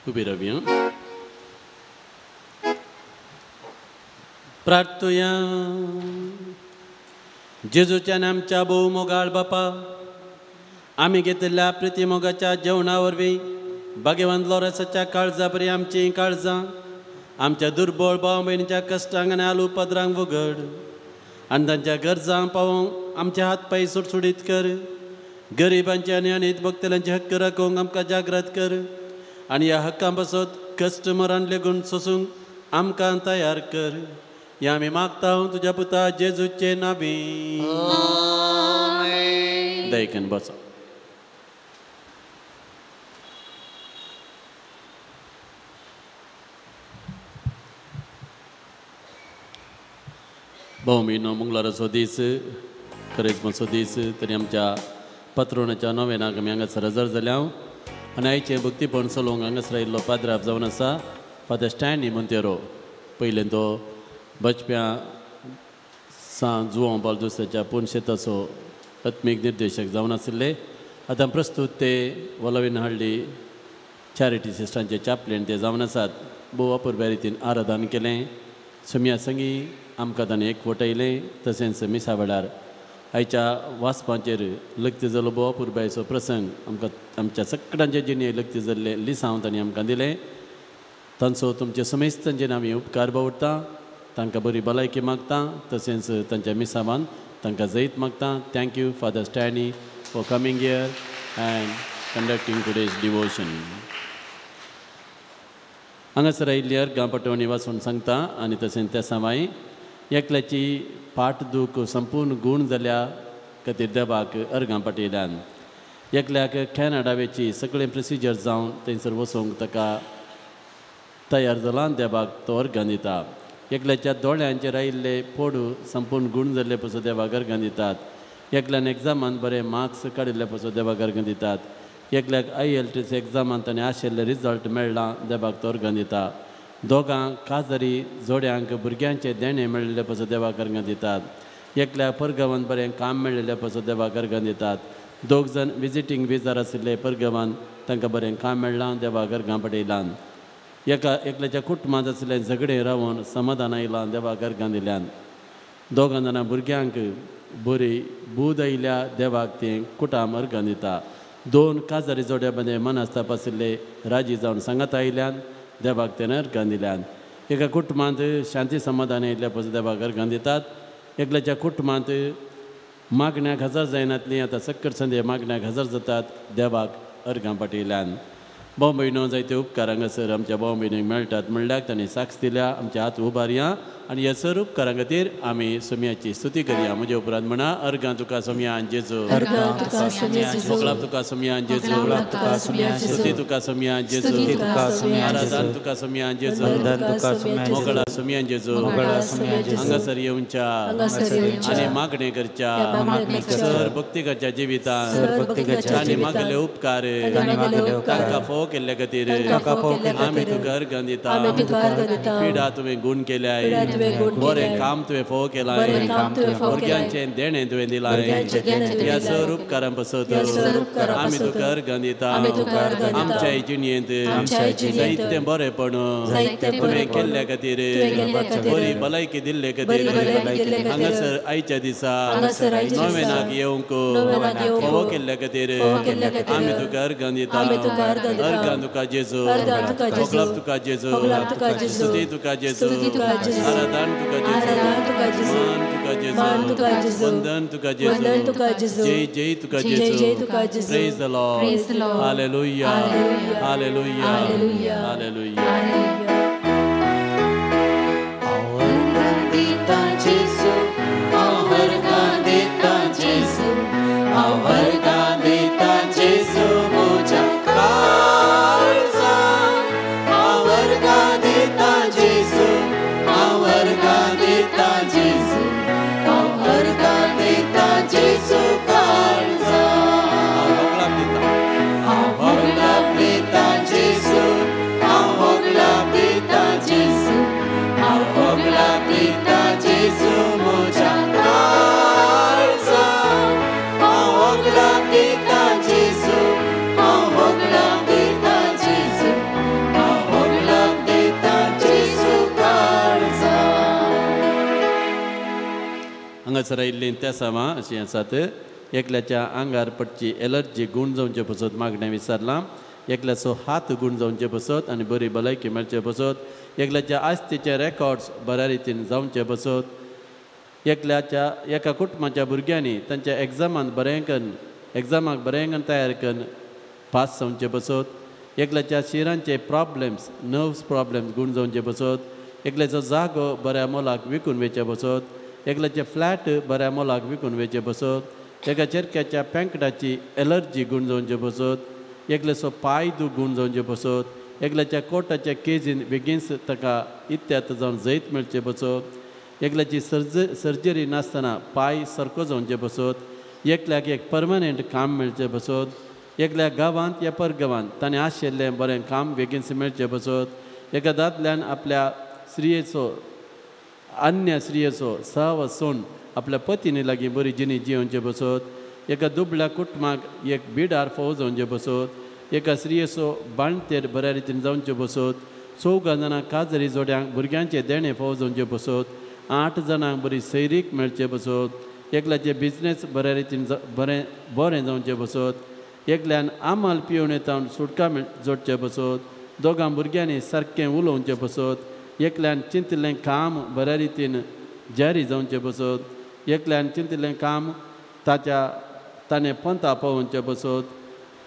उबी रावया. प्रार्थुया. जेजूच्यान आमच्या भोव मोगाळ बापा, आमी घेतिल्ल्या प्रिती मोगाच्या जेवणा वरवीं भाग्यवंत लोरेसाच्या काळजा बरी आमचीं काळजां आमच्या दुर्बळ भाव भयणीच्या कश्टांक आनी आलू पदरांक उगड आनी तांच्या गरजांक पावोवंक आमचे हात पांय सुटसुटीत कर. गरिबांचे आनी अनीत भोगतल्यांचे हक्क राखूंक आमकां जागृत कर आनी ह्या हक्कां पासत कश्ट मरण लेगून सोसूंक आमकां तयार कर. ह्या आमी मागता तुज्या पुता जेजूचे नांवी. दयेन बसा. भाव म्हयनो मंगळाराचो दीस, करेजमाचो दीस, तरी आमच्या पात्रोणाच्या नोवेनाक आमी हांगासर हजर जाल्या आनी आयचें भक्तीपण चलोवंक हांगासर आयिल्लो पाद्राप जावन आसा फादर स्टॅनली मोंतेरो. पयलें तो बचप्यां सां जुवांव बालदुसाच्या पुनशेताचो आत्मीक निर्देशक जावन आशिल्ले. आतां प्रस्तूत ते वलवीन हाडली चॅरिटी सिस्टरांचे चॅपलेन ते जावन आसात. भोव अपुरब्या रितीन आराधन केलें. सोम्या संगी आमकां ताणें एकवटयलें. तशेंच मिसा वेळार आयच्या वाचपाचेर लग्न जालो भोव अपुरबायेचो प्रसंग आमकां आमच्या सगळ्यांचे जिणें लग्न जाल्लें लिसांव तांणी आमकां दिलें. तांचो तुमचे समेस्तांचेर आमी उपकार बावडटा. तांकां बरी भलायकी मागता, तशेंच तांच्या मिसावान तांकां जैत मागता. Thank you father Stanley for coming here and conducting today's devotion. हांगासर आयिल्ली अर्गां पटवणी वाचून सांगता आनी तशेंच त्या समाय एकल्याची पाठ दूख संपूर्ण गूण जाल्या खातीर देवाक अर्गां पाटयल्यान. एकल्याक कॅनडावेची सगळें प्रोसिजर जावन थंयसर वचूंक ताका तयार जाला, देवाक तो अर्गां दिता. एकल्याच्या दोळ्यांचेर आयिल्ले फोडू संपूर्ण गूण जाल्ले पसून देवाक अर्गां दितात. एकल्यान एग्जामान बरे मार्क्स काडिल्ले पसून देवाक अर्गां दितात. एकल्याक IELTS एग्जामान ताणें आशिल्ले रिजल्ट मेळ्ळा, देवाक तो अर्गां दिता. दोगांक काजारी जोड्यांक भुरग्यांचें देणें मेळिल्ले पसून देवाक अर्गां दितात. एकल्याक परगांवान बरें काम मेळिल्ले पसून देवाक अर्गां दितात. दोग जाण विजिटींग विजार आशिल्ले परगांवान तांकां बरें काम मेळ्ळां, देवाक अर्गां पडयलां. एका एकल्याच्या कुटुंबांत आशिल्लें झगडें रावन समाधान आयलां, देवाक अर्गां दिल्यान. दोगां जाणां भुरग्यांक बरी बूद आयल्या, देवाक तें कुटाम अर्गां दिता. दोन काजारी जोड्या मदें मनस्ताप आशिल्ले राजी जावन सांगात आयल्यान, देवाक तें अर्गां दिल्यान. एका कुटुंबांत शांती समाधान आयिल्ल्या पसून देवाक अर्गां दितात. एकल्याच्या कुटुंबांत मागण्याक हजर जायनातलीं आतां सक्कर संदे मागण्याक हजर जातात, देवाक अर्गां पाटयल्यान. भाव भयणो जायते उपकार हांगासर आमच्या भाव भयणीक मेळटात म्हणल्यार तांणी साक्ष दिल्या. आमच्या हात उबारया आनी ह्या सर उपकारां खातीर आमी सोम्याची स्तुती करया. म्हजे उपरांत म्हणा, अर्गां तुका सोम्या जेजू, मोगलाप तुका सोम्या जेजू, स्तुती तुका सोम्या जेजू, आराधन तुका सोम्या जेजू, मोगळा सोम्या जेजू. हांगासर येवच्या आनी मागणें करच्या सर भक्तिकाच्या जिवितान तांणी मागले उपकार तांकां फोव केल्ले खातीर आमी तुका अर्गां दिता. पिडा तुवें गूण केल्या, बरें काम तुवें फोव केलां, भुरग्यांचें देणें तुवें दिलां, ह्या सर उपकारां पासत आमी तुका अर्गां दिता. आमच्या जिणेंत जायतें बरेंपण तुवें केल्ल्या खातीर, बरी भलायकी दिल्ले खातीर हांगासर आयच्या दिसा नोवेनाक येवंक फोव केल्ल्या खातीर आमी तुका अर्गां दिता. अर्गां तुका जेजू, मोगलाप तुका जेजू, स्तुती तुका जेजू, आराधन तुका जेजू, मान तुका जेजू, वंदन तुका जेजू, जय जय तुका जेजू. Praise the Lord. Hallelujah, hallelujah, hallelujah. अर्गां दिता जेजू, अर्गां दिता जेजू, अर्गां दिता जेजू म्हज्या काळजान. अर्गां दिता जेजू, अर्गां दिता जेजू, अर्गां दिता जेजू काळजान. हांव होगडाप दिता जेजू, हांव होगडाप दिता. हांगासर आयिल्लीं तेसांवां अशीं आसात. एकल्याच्या आंगार पडची एलर्जी गूण जावचे पसत मागणें विसरलां, एकल्याचो हात गूण जावचे पसत आनी बरी भलायकी मेळचे पसत, एकल्याच्या आस्तीचे रेकॉर्ड्स बऱ्या रितीन जावचे पसत, एकल्याच्या एका कुटुंबाच्या भुरग्यांनी तांच्या एग्जामांत बरें करून एग्जामाक बरें करून तयार करून पास जावचे पसत, एकल्याच्या शिरांचे प्रॉब्लेम्स नर्व्स प्रॉब्लेम्स गूण जावचे पसत, एकल्याचो जागो बऱ्या मोलाक विकून वेचे पसत, एकल्याचे फ्लॅट बऱ्या मोलाक विकून वेचे पसत, एका चेरक्याच्या पेंकटाची एलर्जी गूण जावचे पसत, एकल्याचो पांय दूख गूण जावचे पसत, एकल्याच्या कोटाच्या केजीन बेगीनच ताका इत्यात जावन जैत मेळचे पसत, एकल्याची सर्जरी नासतना पांय सारको जावचे पसत, एकल्याक एक परमनंट काम मेळचें पसत, एकल्या गांवांत या परगांवांत ताणें आशिल्लें बरें काम बेगीनच मेळचें पसत, एका दादल्यान आपल्या स्त्रियेचो अन्य स्त्रियेचो सहवास सोडून आपल्या पतीनी लागीं बरी जिणी जियोवचे पसत, एका दुबळ्या कुटुंबाक एक बिडार फोव जावचे पसत, एका स्त्रियेचो बांणतेर बऱ्या रितीन जावचे पसत, 4 जाणां काजरी जोड्यांक भुरग्यांचे देणें फोव जावचे पसत, 8 जाणांक बरी सैरीक मेळचे पसत, एकल्याचे बिजनेस बऱ्या रितीन बरें बरें जावचे पसत, एकल्यान आमाल पिवन येता सुटका जोडचे पसत, 2 भुरग्यांनी सारकें उलोवचें पसत, एकल्यान चिंतिल्लें काम बऱ्या रितीन जारी जावचें पसत, एकल्यान चिंतिल्लें काम ताच्या ताणें पंता पावोवचें पसत,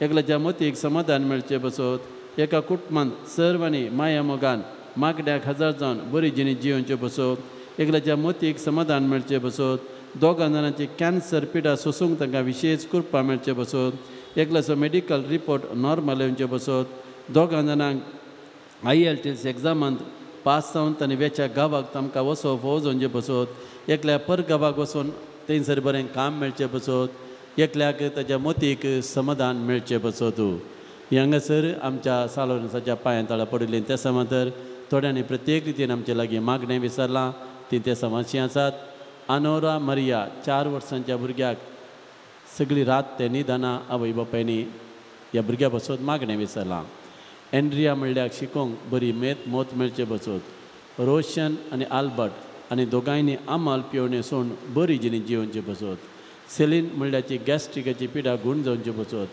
एकल्याच्या मतीक समाधान मेळचें पसत, एका कुटुंबांत सर्वांनी माया मोगान मागड्याक हजर जावन बरी जिणी जियोवचें पसत, एकल्याच्या मतीक समाधान मेळचें पसत, 2 जाणांची कॅन्सर पिडा सोसूंक तांकां विशेश कृपा मेळचें पसत, एकल्याचो मेडिकल रिपोर्ट नॉर्मल येवचें पसत, 2 जाणांक IELTS एग्जामांत पास जावन तांणी वेच्या गांवाक तांकां वचो फोव जावचें पसत, एकल्या परगांवाक वचून थंयसर बरें काम मेळचें पसत, एकल्याक ताच्या मतीक समाधान मेळचें पसत. ही हांगासर आमच्या सालोरसाच्या पांयां तळा पडिल्लीं त्या समांतर थोड्यांनी प्रत्येक रितीन आमचे लागीं मागणें विसरलां तीं ते समाशी आसात. आनोरा मरिया 4 वर्सांच्या भुरग्याक सगळी रात ते निदाना आवय बापायनी ह्या भुरग्या पसत मागणें विसरलां. एंड्रिया म्हणल्यार शिकोंक बरी मेत मोत मेळचे पसत, रोशन आनी आल्बर्ट आनी दोगांयनी आमाल पिवणे सोडून बरी जिणी जियोवचे पसत, सेलीन म्हणल्याची गॅस्ट्रिकाची पिडा गूण जावचे पसत,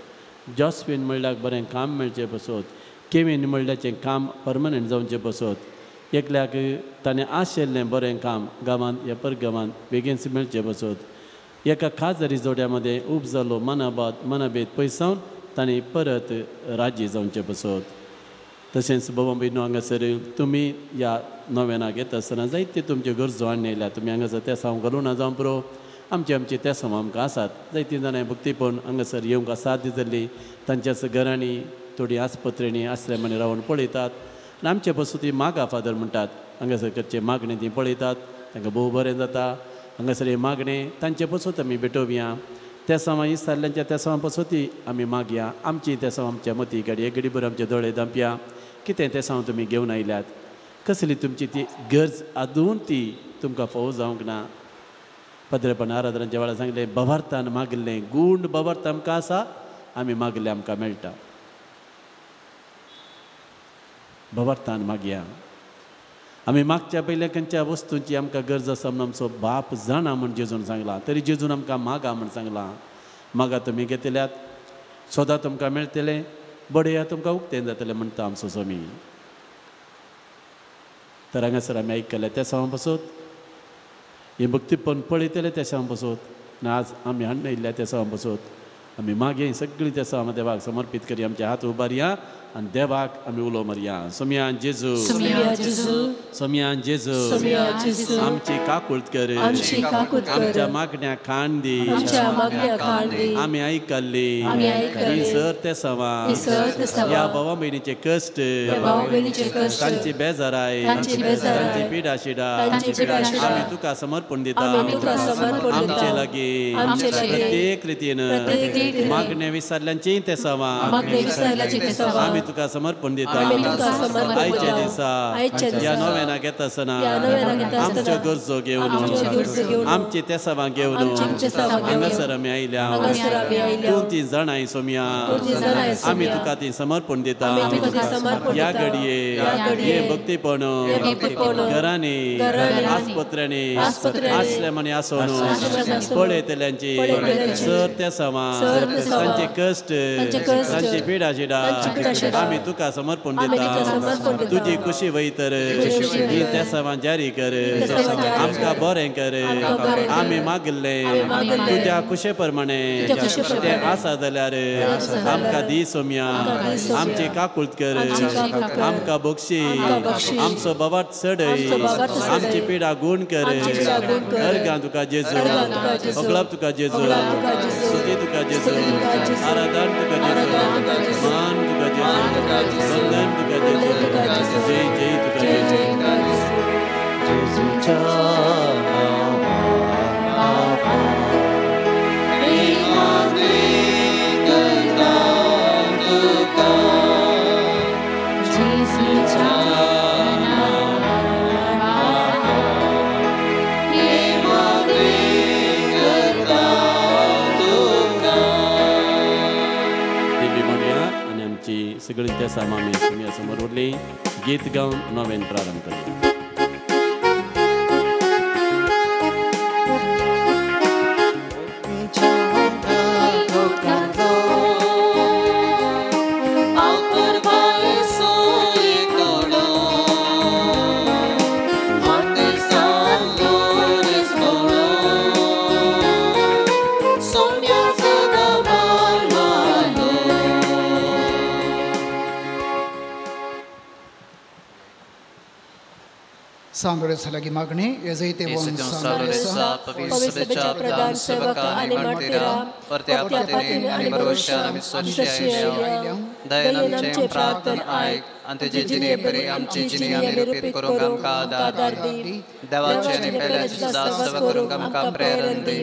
जॉस्विन म्हणल्यार बरें काम मेळचें पसत, केवीन म्हणल्याचें काम परमनंट जावचें पसत, एकल्याक ताणें आशिल्लें बरें काम गांवांत या परगांवांत बेगीनच मेळचें पसत, एका खाजरी जोड्या मदें उब जालो मनाभेद पयसावन ताणें परत राजी जावचें पसत. तशेंच बाबा भयणो हांगासर तुमी ह्या नोवेनाक येता आसतना जायते तुमच्यो गरजो हाडून येयल्या, तुमी हांगासर तेसांव घालूं ना जावं पुरो, आमची आमची तेसांव आमकां आसात. जायतीं जाणां भक्तीपण हांगासर येवंक साथ दितली, तांच्याच घरांनी थोडीं आस्पत्रेंनी आश्रमांनी रावन पळयतात आनी आमचे पसून ती मागा फादर म्हणटात, हांगासर करचे मागणें ती पळयतात, तांकां भोव बरें जाता. हांगासर हें मागणें तांचे पसून आमी भेटोवया, तेसांवां इसारल्यांच्या तेसांवां पसून ती आमी मागया, आमची तेसांव आमच्या मती घडये घडी भर आमचे दोळे धांपया, कितें तेसांव तुमी घेवन आयल्यात, कसली तुमची ती गरज आदून ती तुमकां फोव जावंक ना. पद्रेपण आराधनाच्या वेळार सांगलें बवार्थान मागलें, गूण बवार्थ आमकां आसा, आमी मागलें आमकां मेळटा. बवार्थान मागया, आमी मागच्या पयल्या खंयच्या वस्तूंची आमकां गरज आसा म्हूण आमचो बाप जाणा म्हूण जेजून सांगलां, तरी जेजून आमकां मागा म्हूण सांगलां. मागा तुमी घेतल्यात, सोदा तुमकां मेळटलें, बडया तुमकां उक्तें जातलें म्हणटा आमचो स्वामी. तर हांगासर आमी आयकलें तेसांव पसत, हें भक्तीपण पळयतलें तेसांव पसत, आनी आज आमी हाडून येयल्ल्या तेसांव पसत आमी मागीर सगळीं तेसांव देवाक समर्पीत करी, आमचे हात उबारया आनी देवाक आमी उलो मारया. सोमया जेजू, सोमया जेजू, आमची काकूळत कर, आमच्या मागण्या कान दी, आमी आयकल्ली ही सर तेसांवां, ह्या भावा भयणीचे कश्ट, तांची बेजाराय, तांची पिडा शिडा आमी तुका समर्पण दिता. आमचे लागीं प्रत्येक रितीन मागण्या विसरल्यांचीय तेसांवां आमी तुका समर्पण दिता. आयच्या दिसा ह्या नोवेनाक येता आसतना आमच्यो गरजो घेवन, आमची तेसावां घेवन हांगासर आमी आयल्या. तूं ती जाणाय सोम्या, आमी तुका ती समर्पण दिता. ह्या घडये हे भक्तीपण घरांनी, आस्पत्र्यांनी, आश्रमांनी आसून पळयतल्यांची सर तेसावां, तांचे कश्ट, तांची पिडा शिडा आमी तुका समर्पण दिता. तुजी खुशी वयतर ही तेसावां जारी कर, आमकां बरें कर. आमी मागिल्लें तुज्या खुशे प्रमाणे तें आसा जाल्यार आमकां दी सोम्या. आमची काकूळत कर, आमकां बक्षी, आमचो बाबात चडय, आमची पिडा गुण कर. अर्गां तुका जेजू, अगलाब तुका जेजू, स्तुती तुका जेजू, आराधन तुका जेजू, मान तुका जेजू, वंदन तुका जेजू, जय जय तुका जेजू. जेजूच्या नांवान बापा मागणी करता तुका, जेजूच्या नांवान बापा मागणी करता तुका. दिंडी म्हणया आनी आमची सगळीं तेसां आमी सुमया समोर उरली. गीत गावन नोवेन प्रारंभ करूया. सांगोरेसा मागणी प्रधान सेवक आनी मार्तीरा परत्या परतेने आनी भरोश्यान आमी सोदशी आयल्या. दयेन आमचें प्रार्थन आयक आनी तुजे जिणे परी आमची जिणे आमी रुपीत करूंक आमकां आदार दी. देवाचे आनी पेल्याची सदां करूंक आमकां प्रेरण दी.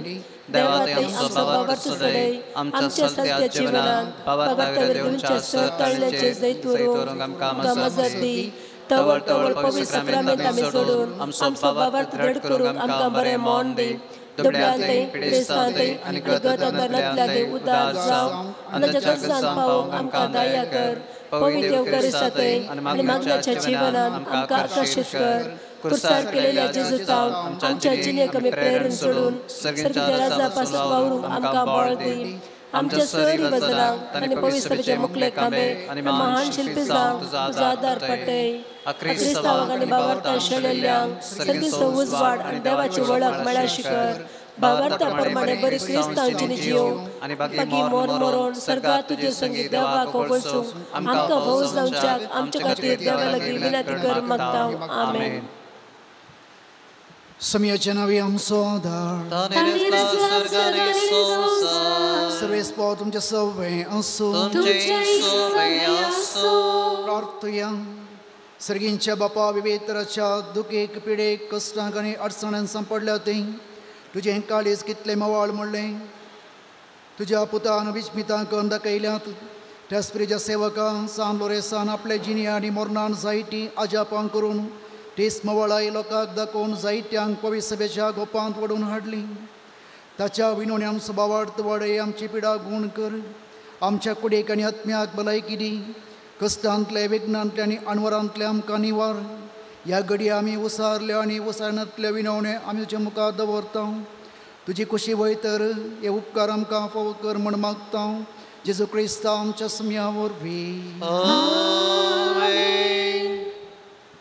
देवा थंय आमचो भावार्थ सदय आमच्या सत्या जिवनान भावार्थाक देवच्या सहताळ्याचे जैत व्हरूंक आमकां मजत दी. तवळ तवळ पवित्र साक्रामेंत आमी सोडून आमचो भावार्थ दृढ करूंक आमकां बरें मौन दी. दुबळ्यांतय, पिडेस्तांतय आनी गतदानांतल्यातय उदार जावं आनी ताच्या गरजांक पावोवंक आमकां दया कर. पवित्र येवकारिस्तांतय आनी मागण्याच्या जिवनान आमकां आकर्शीत कर. कुर्सार केलेल्या जेजूतावन आमच्या जिणेक आमी प्रेरण सोडून सर्गीच्या राजा पासून वावरूंक आमकां बळ दी. आमच्या सरी वजनांक आनी पवित्र मुखले कामे आनी महान शिल्पी जावंक तुजो आदार पडटय. क्रिस्तांवाक आनी भावार्थान शेणिल्ल्यांक सर्गीचो उजवाड आनी देवाची वळख मेळाशी कर. भावार्था प्रमाणे बरी क्रिस्तांव जिणी जियोवंक आनी बाकी मोर मरोन सर्गात तुजे संगीत देवाक वळसूंक आमकां भोव जावच्याक आमच्या खातीर देवा लागीं विनंती कर मागता. आमेन. समयाच्या नावे आमचो आदार सर्वेस्पोर तुमच्या सवे आसूं. प्रार्थया. सर्गींच्या बापा विविध तराच्या दुखेक, पिडेक, कश्टांक आनी अडचणांक सांपडल्या थंय तुजें काळीज कितलें मवाळ म्हणलें तुज्या पुतान विस्मितांक करून दाखयल्यात. त्याच प्रिज्या सेवकान सान लोरेसान आपले जिणी आनी मोरणान जायतीं अजापां करून तीच मवाळाय लोकांक दाखोवन जायत्यांक पवित्र सभेच्या गोपांत वडून हाडली. ताच्या विनोणी आमचो भावार्थ वाडय, आमची पिडा गूण कर, आमच्या कुडीक आनी आत्म्याक भलायकी दी. कश्टांतले, विघ्नांतले आनी अणवरांतले आमकां निवार. ह्या घडये आमी उसारल्यो आनी उसारनांतल्यो विनवण्यो आमी तुज्या मुखार दवरता. तुजी खुशी वय तर हे उपकार आमकां फावो कर म्हण मागता. जेजू क्रिस्ता आमच्या सुम्या वरवीं.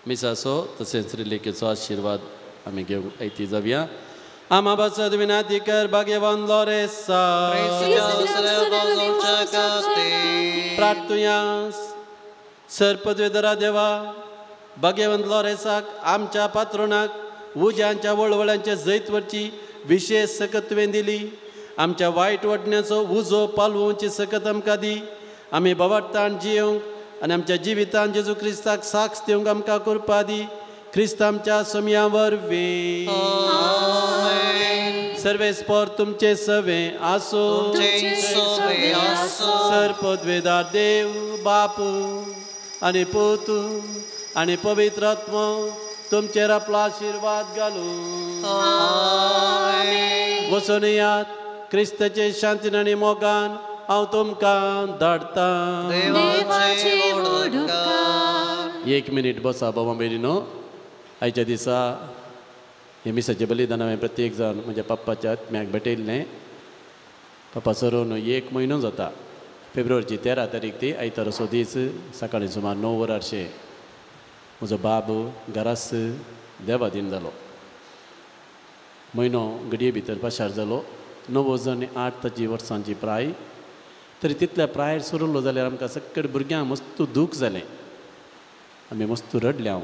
मिसाचो तशेंच रिलेकेचो आशिर्वाद आमी घेवंक आयती जावया. आमा पासत विनंती कर भाग्यवान लोरेसा. प्रार्थुया. सर पदवेधरा देवा, भाग्यवंत लोरेसाक आमच्या पात्रोणाक उज्यांच्या वळवळ्यांच्या जैत वरची विशेष सकत तुवें दिली. आमच्या वायट वाटण्याचो उजो पालवोवची सकत आमकां दी. आमी भावार्थान जियोवंक आनी आमच्या जिवितान जेजू क्रिस्ताक साक्ष दिवंक आमकां कृपा दी. क्रिस्त आमच्या सोमया वरवीं. सर्वेस्पोर तुमचे सवे आसो. सर पदवेदार देव बाप आनी पूत आनी पवित्र आत्मो तुमचेर आपलो आशिर्वाद घालूं. वचून यात क्रिस्ताचे शांतीन आनी मोगान हांव तुमकां धाडटां. एक मिनीट बसा बाबा भयणीनो. आयच्या दिसा हे मिसाचें बलिदान हांवें प्रत्येक जाण म्हज्या पप्पाच्या आत्म्याक भेटयल्लें. पप्पा सरून एक म्हयनो जाता. फेब्रुवारीची 13 तारीख ती आयतार असो दीस सकाळीं सुमार 9 वरांचेर म्हजो बाब घरास देवादीन जालो. म्हयनो घडये भितर पाशार जालो. 98 ताची वर्सांची प्राय. तरी तितल्या प्रायर सोरलो जाल्यार आमकां सक्कड भुरग्यांक मस्त दूख जालें. आमी मस्त रडले हांव.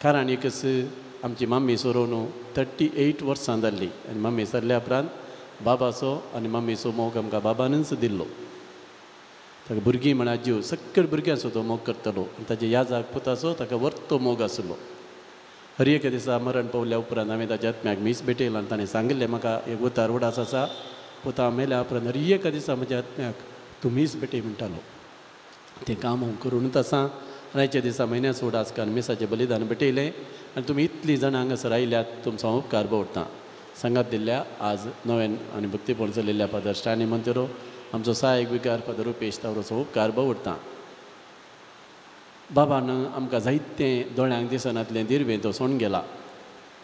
कारण एकच आमची मम्मी सोरोवन 38 वर्सां जाल्ली आनी मम्मी सरल्या उपरांत बाबाचो आनी मम्मीचो मोग आमकां बाबानूच दिल्लो. ताका भुरगीं म्हळ्यार जीव सक्कड भुरग्यांचो तो मोग करतालो आनी ताच्या याजाक पुताचो ताका वर्तो मोग आसलो. हर एका दिसा मरण पावल्या उपरांत हांवें ताच्या आत्म्याक मीस भेटयला आनी ताणें सांगिल्लें म्हाका एक उतार उडास आसा पुता मेल्या उपरांत हर एका दिसा म्हज्या आत्म्याक तूं मीस भेटय म्हणटालो. तें काम हांव करूनच आसा. आनी आयच्या दिसा म्हयन्याचो उडास कारण मिसाचें बलिदान भेटयलें आनी तुमी इतलीं जाणां हांगासर आयल्यात तुमचो हांव उपकार दवरतां. सांगात दिल्ल्या आज नव्यान आनी भक्तीपण चलिल्ल्या फादर स्टॅनली मंतेरो आमचो सहायक विकार फादर रुपेश तावरोचो उपकार दवरतां. बाबान आमकां जायतें दोळ्यांक दिसनातलें दिर्वें तो सोडून गेला.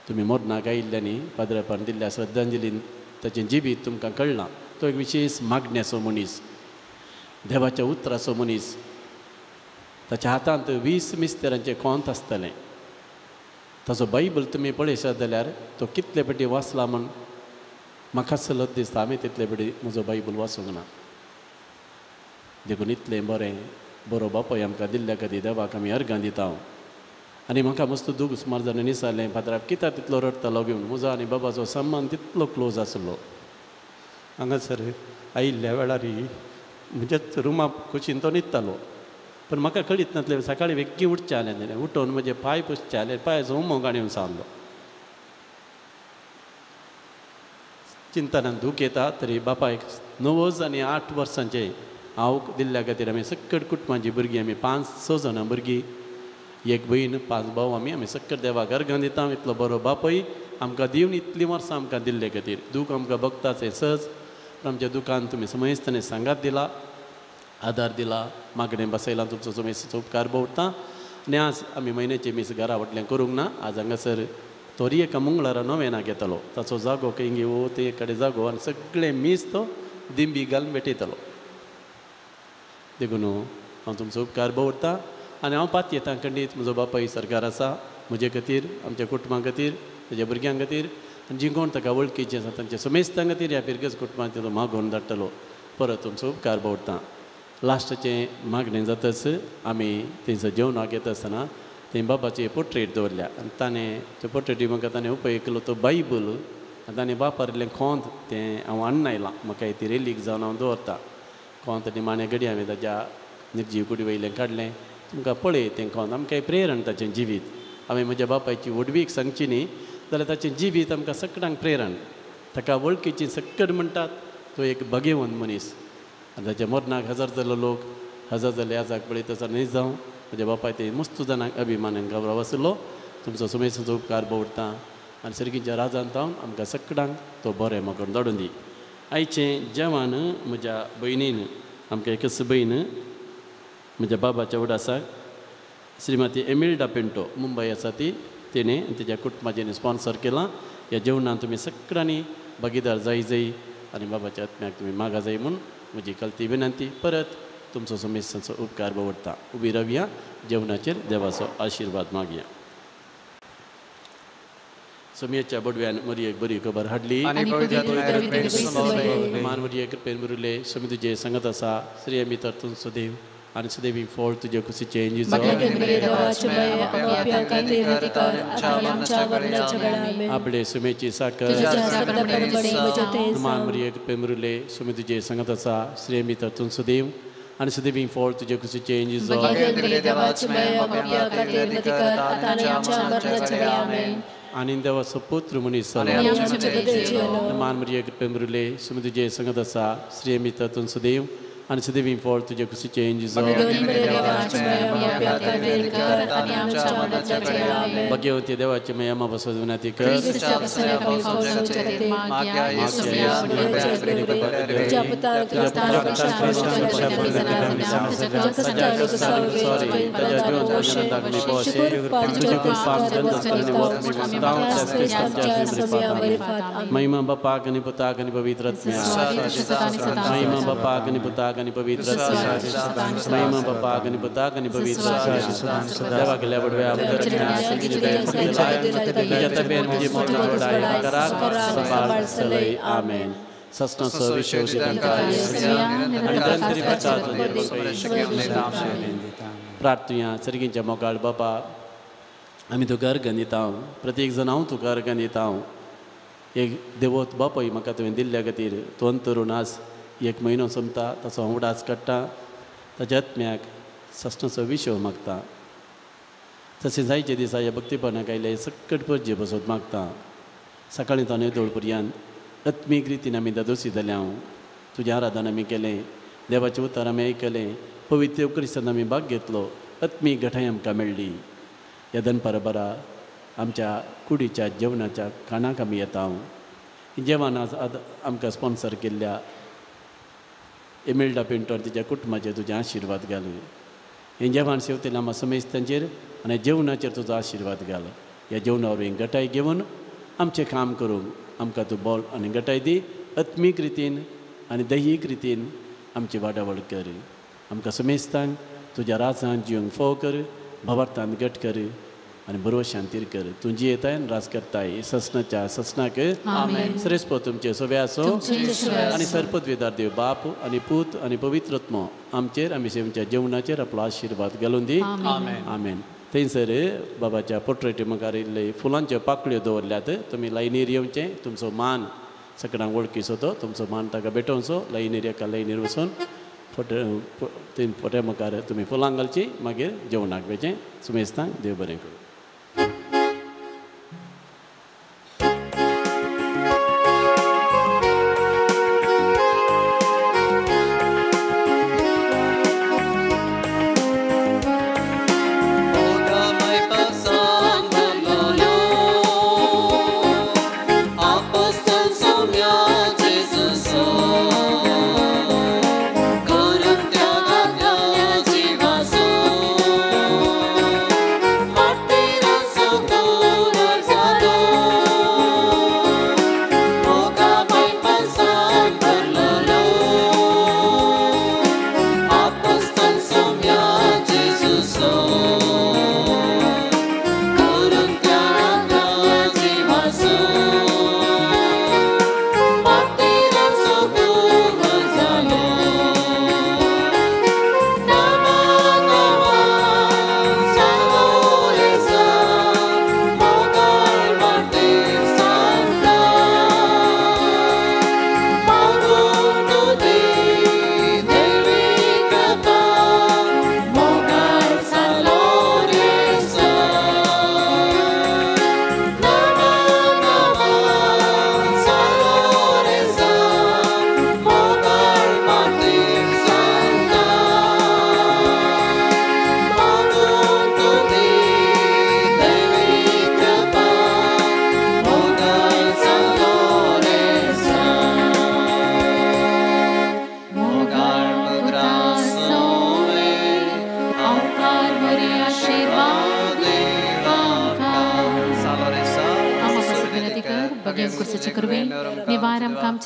तुमी मरणाक आयिल्ल्यांनी पाद्रपान दिल्ल्या श्रद्धांजलीन ताचें जिवीत तुमकां कळ्ळां. तो एक विशेश मागण्याचो मनीस, देवाच्या उतराचो मनीस. ताच्या हातांत 20 मिस्तेरांचें कोंत आसतालें. ताचो बायबल तुमी पळयशात जाल्यार तो कितले पटी वाचला म्हूण म्हाका सलत दिसता. आमी तितले पटी म्हजो बायबल वाचूंक ना. देखून इतलें बरें बरो बापूय आमकां दिल्ल्या खातीर देवाक आमी अर्गां दिता. आनी म्हाका मस्त दूख सुमार जाणांनी विचारलें फादराक कित्याक तितलो रडटालो घेवन. म्हजो आनी बाबाचो सम्मान तितलो क्लोज आसलो. हांगासर आयिल्ल्या वेळार म्हज्याच रुमा कुशीन तो न्हिदतालो. पूण म्हाका कळीत नासलें. सकाळीं बेगीन उठचें आसलें. उठोवन म्हजे पांय पुसचे आसले. पांयाचो उमो गाणेवन सांगलो. चिंतनान दूख येता तरी बापायक 98 वर्सांचे हांव दिल्ल्या खातीर आमी सक्कड कुटुंबाची भुरगीं आमी 5-6 जाणां भुरगीं, एक भयण 5 भाव आमी आमी सक्कड देवाक अर्गां दिता. इतलो बरो बापूय आमकां दिवन इतलीं वर्सां आमकां दिल्ले खातीर दूख आमकां भोगताच हें सहज. पूण आमच्या दुखान तुमी समयस्ताने सांगात दिला, आदार दिला, मागणें बसयलां. तुमचो समेस्ताचो उपकार दवरता. आनी आज आमी म्हयन्याचें मीस घरा वटल्यान करूंक ना. आज हांगासर तोरी एका मंगळारा नोवेनाक येतालो. ताचो जागो खंय वो ते कडेन जागो आनी सगळें मीस तो दिंबी घालून भेटयतालो. देखून हांव तुमचो उपकार दवरता आनी हांव पातयेतां खंडीत म्हजो बापाय सरकार आसा म्हजे खातीर, आमच्या कुटुंबा खातीर, ताज्या भुरग्यां खातीर आनी जीं कोण ताका वळखीचीं आसा तांच्या समेस्तां खातीर ह्या फिरगज कुटुंबांत तो मागोवन धाडटलो. परत तुमचो उपकार दवरता. लास्टाचें मागणें जातच आमी थंयसर जेवणाक येता आसतना थंय बाबाची पोर्ट्रेट दवरल्या आनी ताणें ते पोर्ट्रेटी म्हाका ताणें उपयोग केलो तो बायबल आनी ताणें वापरिल्लें खोंत तें हांव हाडून आयलां. म्हाका ती रेलीक जावन हांव दवरतां. खोंत निमाणें घडी हांवें ताज्या निर्जीव कुडी वयलें काडलें. तुमकां पळय तें खोंत आमकां प्रेरण ताचें जिवीत. हांवें म्हज्या बापायची व्हडवीक सांगची न्ही जाल्यार ताचें जिवीत आमकां सगळ्यांक प्रेरण. ताका वळखीची सक्कड म्हणटात. तो एक भाग्यवंत मनीस आनी ताच्या मरणाक हजार जाल्लो लोक हजार जाल्ले आजाक पळयत आसा न्हय जावं म्हज्या बापाय ते मस्त जाणांक अभिमान आनी गौरव आसलो. तुमचो समेस्तांचो उपकार दवरता आनी सर्गीच्या राजान तावन आमकां सगळ्यांक तो बरें म्हाका धाडून दी. आयचें जेवण म्हज्या भयणीन आमकां एकच भयण म्हज्या बाबाच्या उडासाक श्रीमती एमिल्डा पिंटो मुंबय आसा ती तिणें आनी तिच्या कुटुंबाचें स्पॉन्सर केलां. ह्या जेवणान तुमी सगळ्यांनी भागीदार जाय जाय आनी बाबाच्या आत्म्याक तुमी मागा जाय म्हूण म्हजी कलती विनंती. परत तुमचो समेस्तांचो उपकार दवरता. उबी रावया जेवणाचेर देवाचो आशिर्वाद मागया. सोमयेच्या बडव्यान मरियेक बरी खबर हाडली. मान मरिये कृपेन मुरुले स्वामी तुजे सांगत आसा. श्री भितर तूं सदैव आनी सदैवी फळ तुजे कुशीचें. आपले सुमेची साकर मान मरिये कृपेन मुरुले स्वामी तुजे सांगत आसा. श्री भितर तूं सदैव आनी सदैवी फळ तुजे कुशीचें. आनी देवाचो पुत्र मनीस मान मरिये कृपेन मुरुले स्वामी तुजे सांगत आसा. श्री भितर तूं सदैव आनी सदैवी फळ तुजे कुशीचें जेजू. भाग्यवती देवाची माया बसोवन विनंती कर. महिमा बापाक आनी पुताक आनी पवित्र आत्म्याक. महिमा बापाक आनी पुताक आनी पवित्र आत्म्याक. महिमा बापाक आनी पुताक आनी पवित्र आत्म्याक. देवा गेल्या बडव्या तुज्या तबेन तुजी मोठा कराक सांबाळ चलय. आमेन. ससनाचो विशय प्रार्थुया. सर्गींच्या मोगाळ बापा, आमी तुका अर्घन दिता, प्रत्येक जण हांव तुका अर्घन दिता. एक देवत बापय म्हाका तुवें दिल्ल्या खातीर तूं अंतरून आज एक म्हयनो सोंपता ताचो हांव उडास काडटा. ताच्या आत्म्याक ससनाचो विशय मागता. तशें जायचे दिसा ह्या भक्तीपणाक आयले सकट परजे बसोत मागता. सकाळीं ताणें दोळ पर्यंत आत्मीक रितीन आमी दादोसी जाले. हांव तुजें आराधन आमी केलें, देवाचें उतर आमी आयकलें, पवित्र क्रिस्तान आमी भाग घेतलो, आत्मीक घटाय आमकां मेळ्ळी. ह्या दनपारा बरा आमच्या कुडीच्या जेवणाच्या खाणाक आमी येता. जेवण आज आमकां स्पॉन्सर केल्ल्या एमेल्डा पिंटो तिच्या कुटुंबाचेर तुजें आशिर्वाद घाल. हें जेवण सेवतेल्या आमकां समेस्तांचेर आनी जेवणाचेर तुजो आशिर्वाद घाल. ह्या जेवणा वरवीं घटाय घेवन आमचें काम करूंक आमकां तूं बोल आनी घटाय दी. आत्मीक रितीन आनी दैहीक रितीन आमची वाडावळ कर. आमकां समेस्तांक तुज्या राजान जिवंक फोव कर, भवार्थान घट कर आनी बरो शांतीर कर. तूं जियेताय आनी राज करताय ससनाच्या ससनाक. श्रेष्ठ तुमचे सोबे आसो आनी सरपदवेदार देव बाप आनी पूत आनी पवित्र आत्मो आमचेर आमी सेवच्या जेवणाचेर आपलो आशिर्वाद घालून दी. आमेन. थंयसर बाबाच्या पोर्ट्रेटी मुखार इल्ले फुलांच्यो पाकळ्यो दवरल्यात. तुमी लायनीर येवचें, तुमचो मान सगळ्यांक वळखीचो तो तुमचो मान ताका भेटोवचो. लायनीर एका लायनीर वचून फोटे थंय फोट्या मुखार तुमी फुलां घालचीं, मागीर जेवणाक वचचें. सुमेस्तांक देव बरें करूं.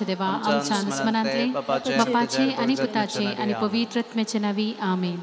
देवा आमच्या अनुस्मरणांतले बापाचे आनी पुताचे आनी पवित्र आत्म्याचे नांवी. आमेन.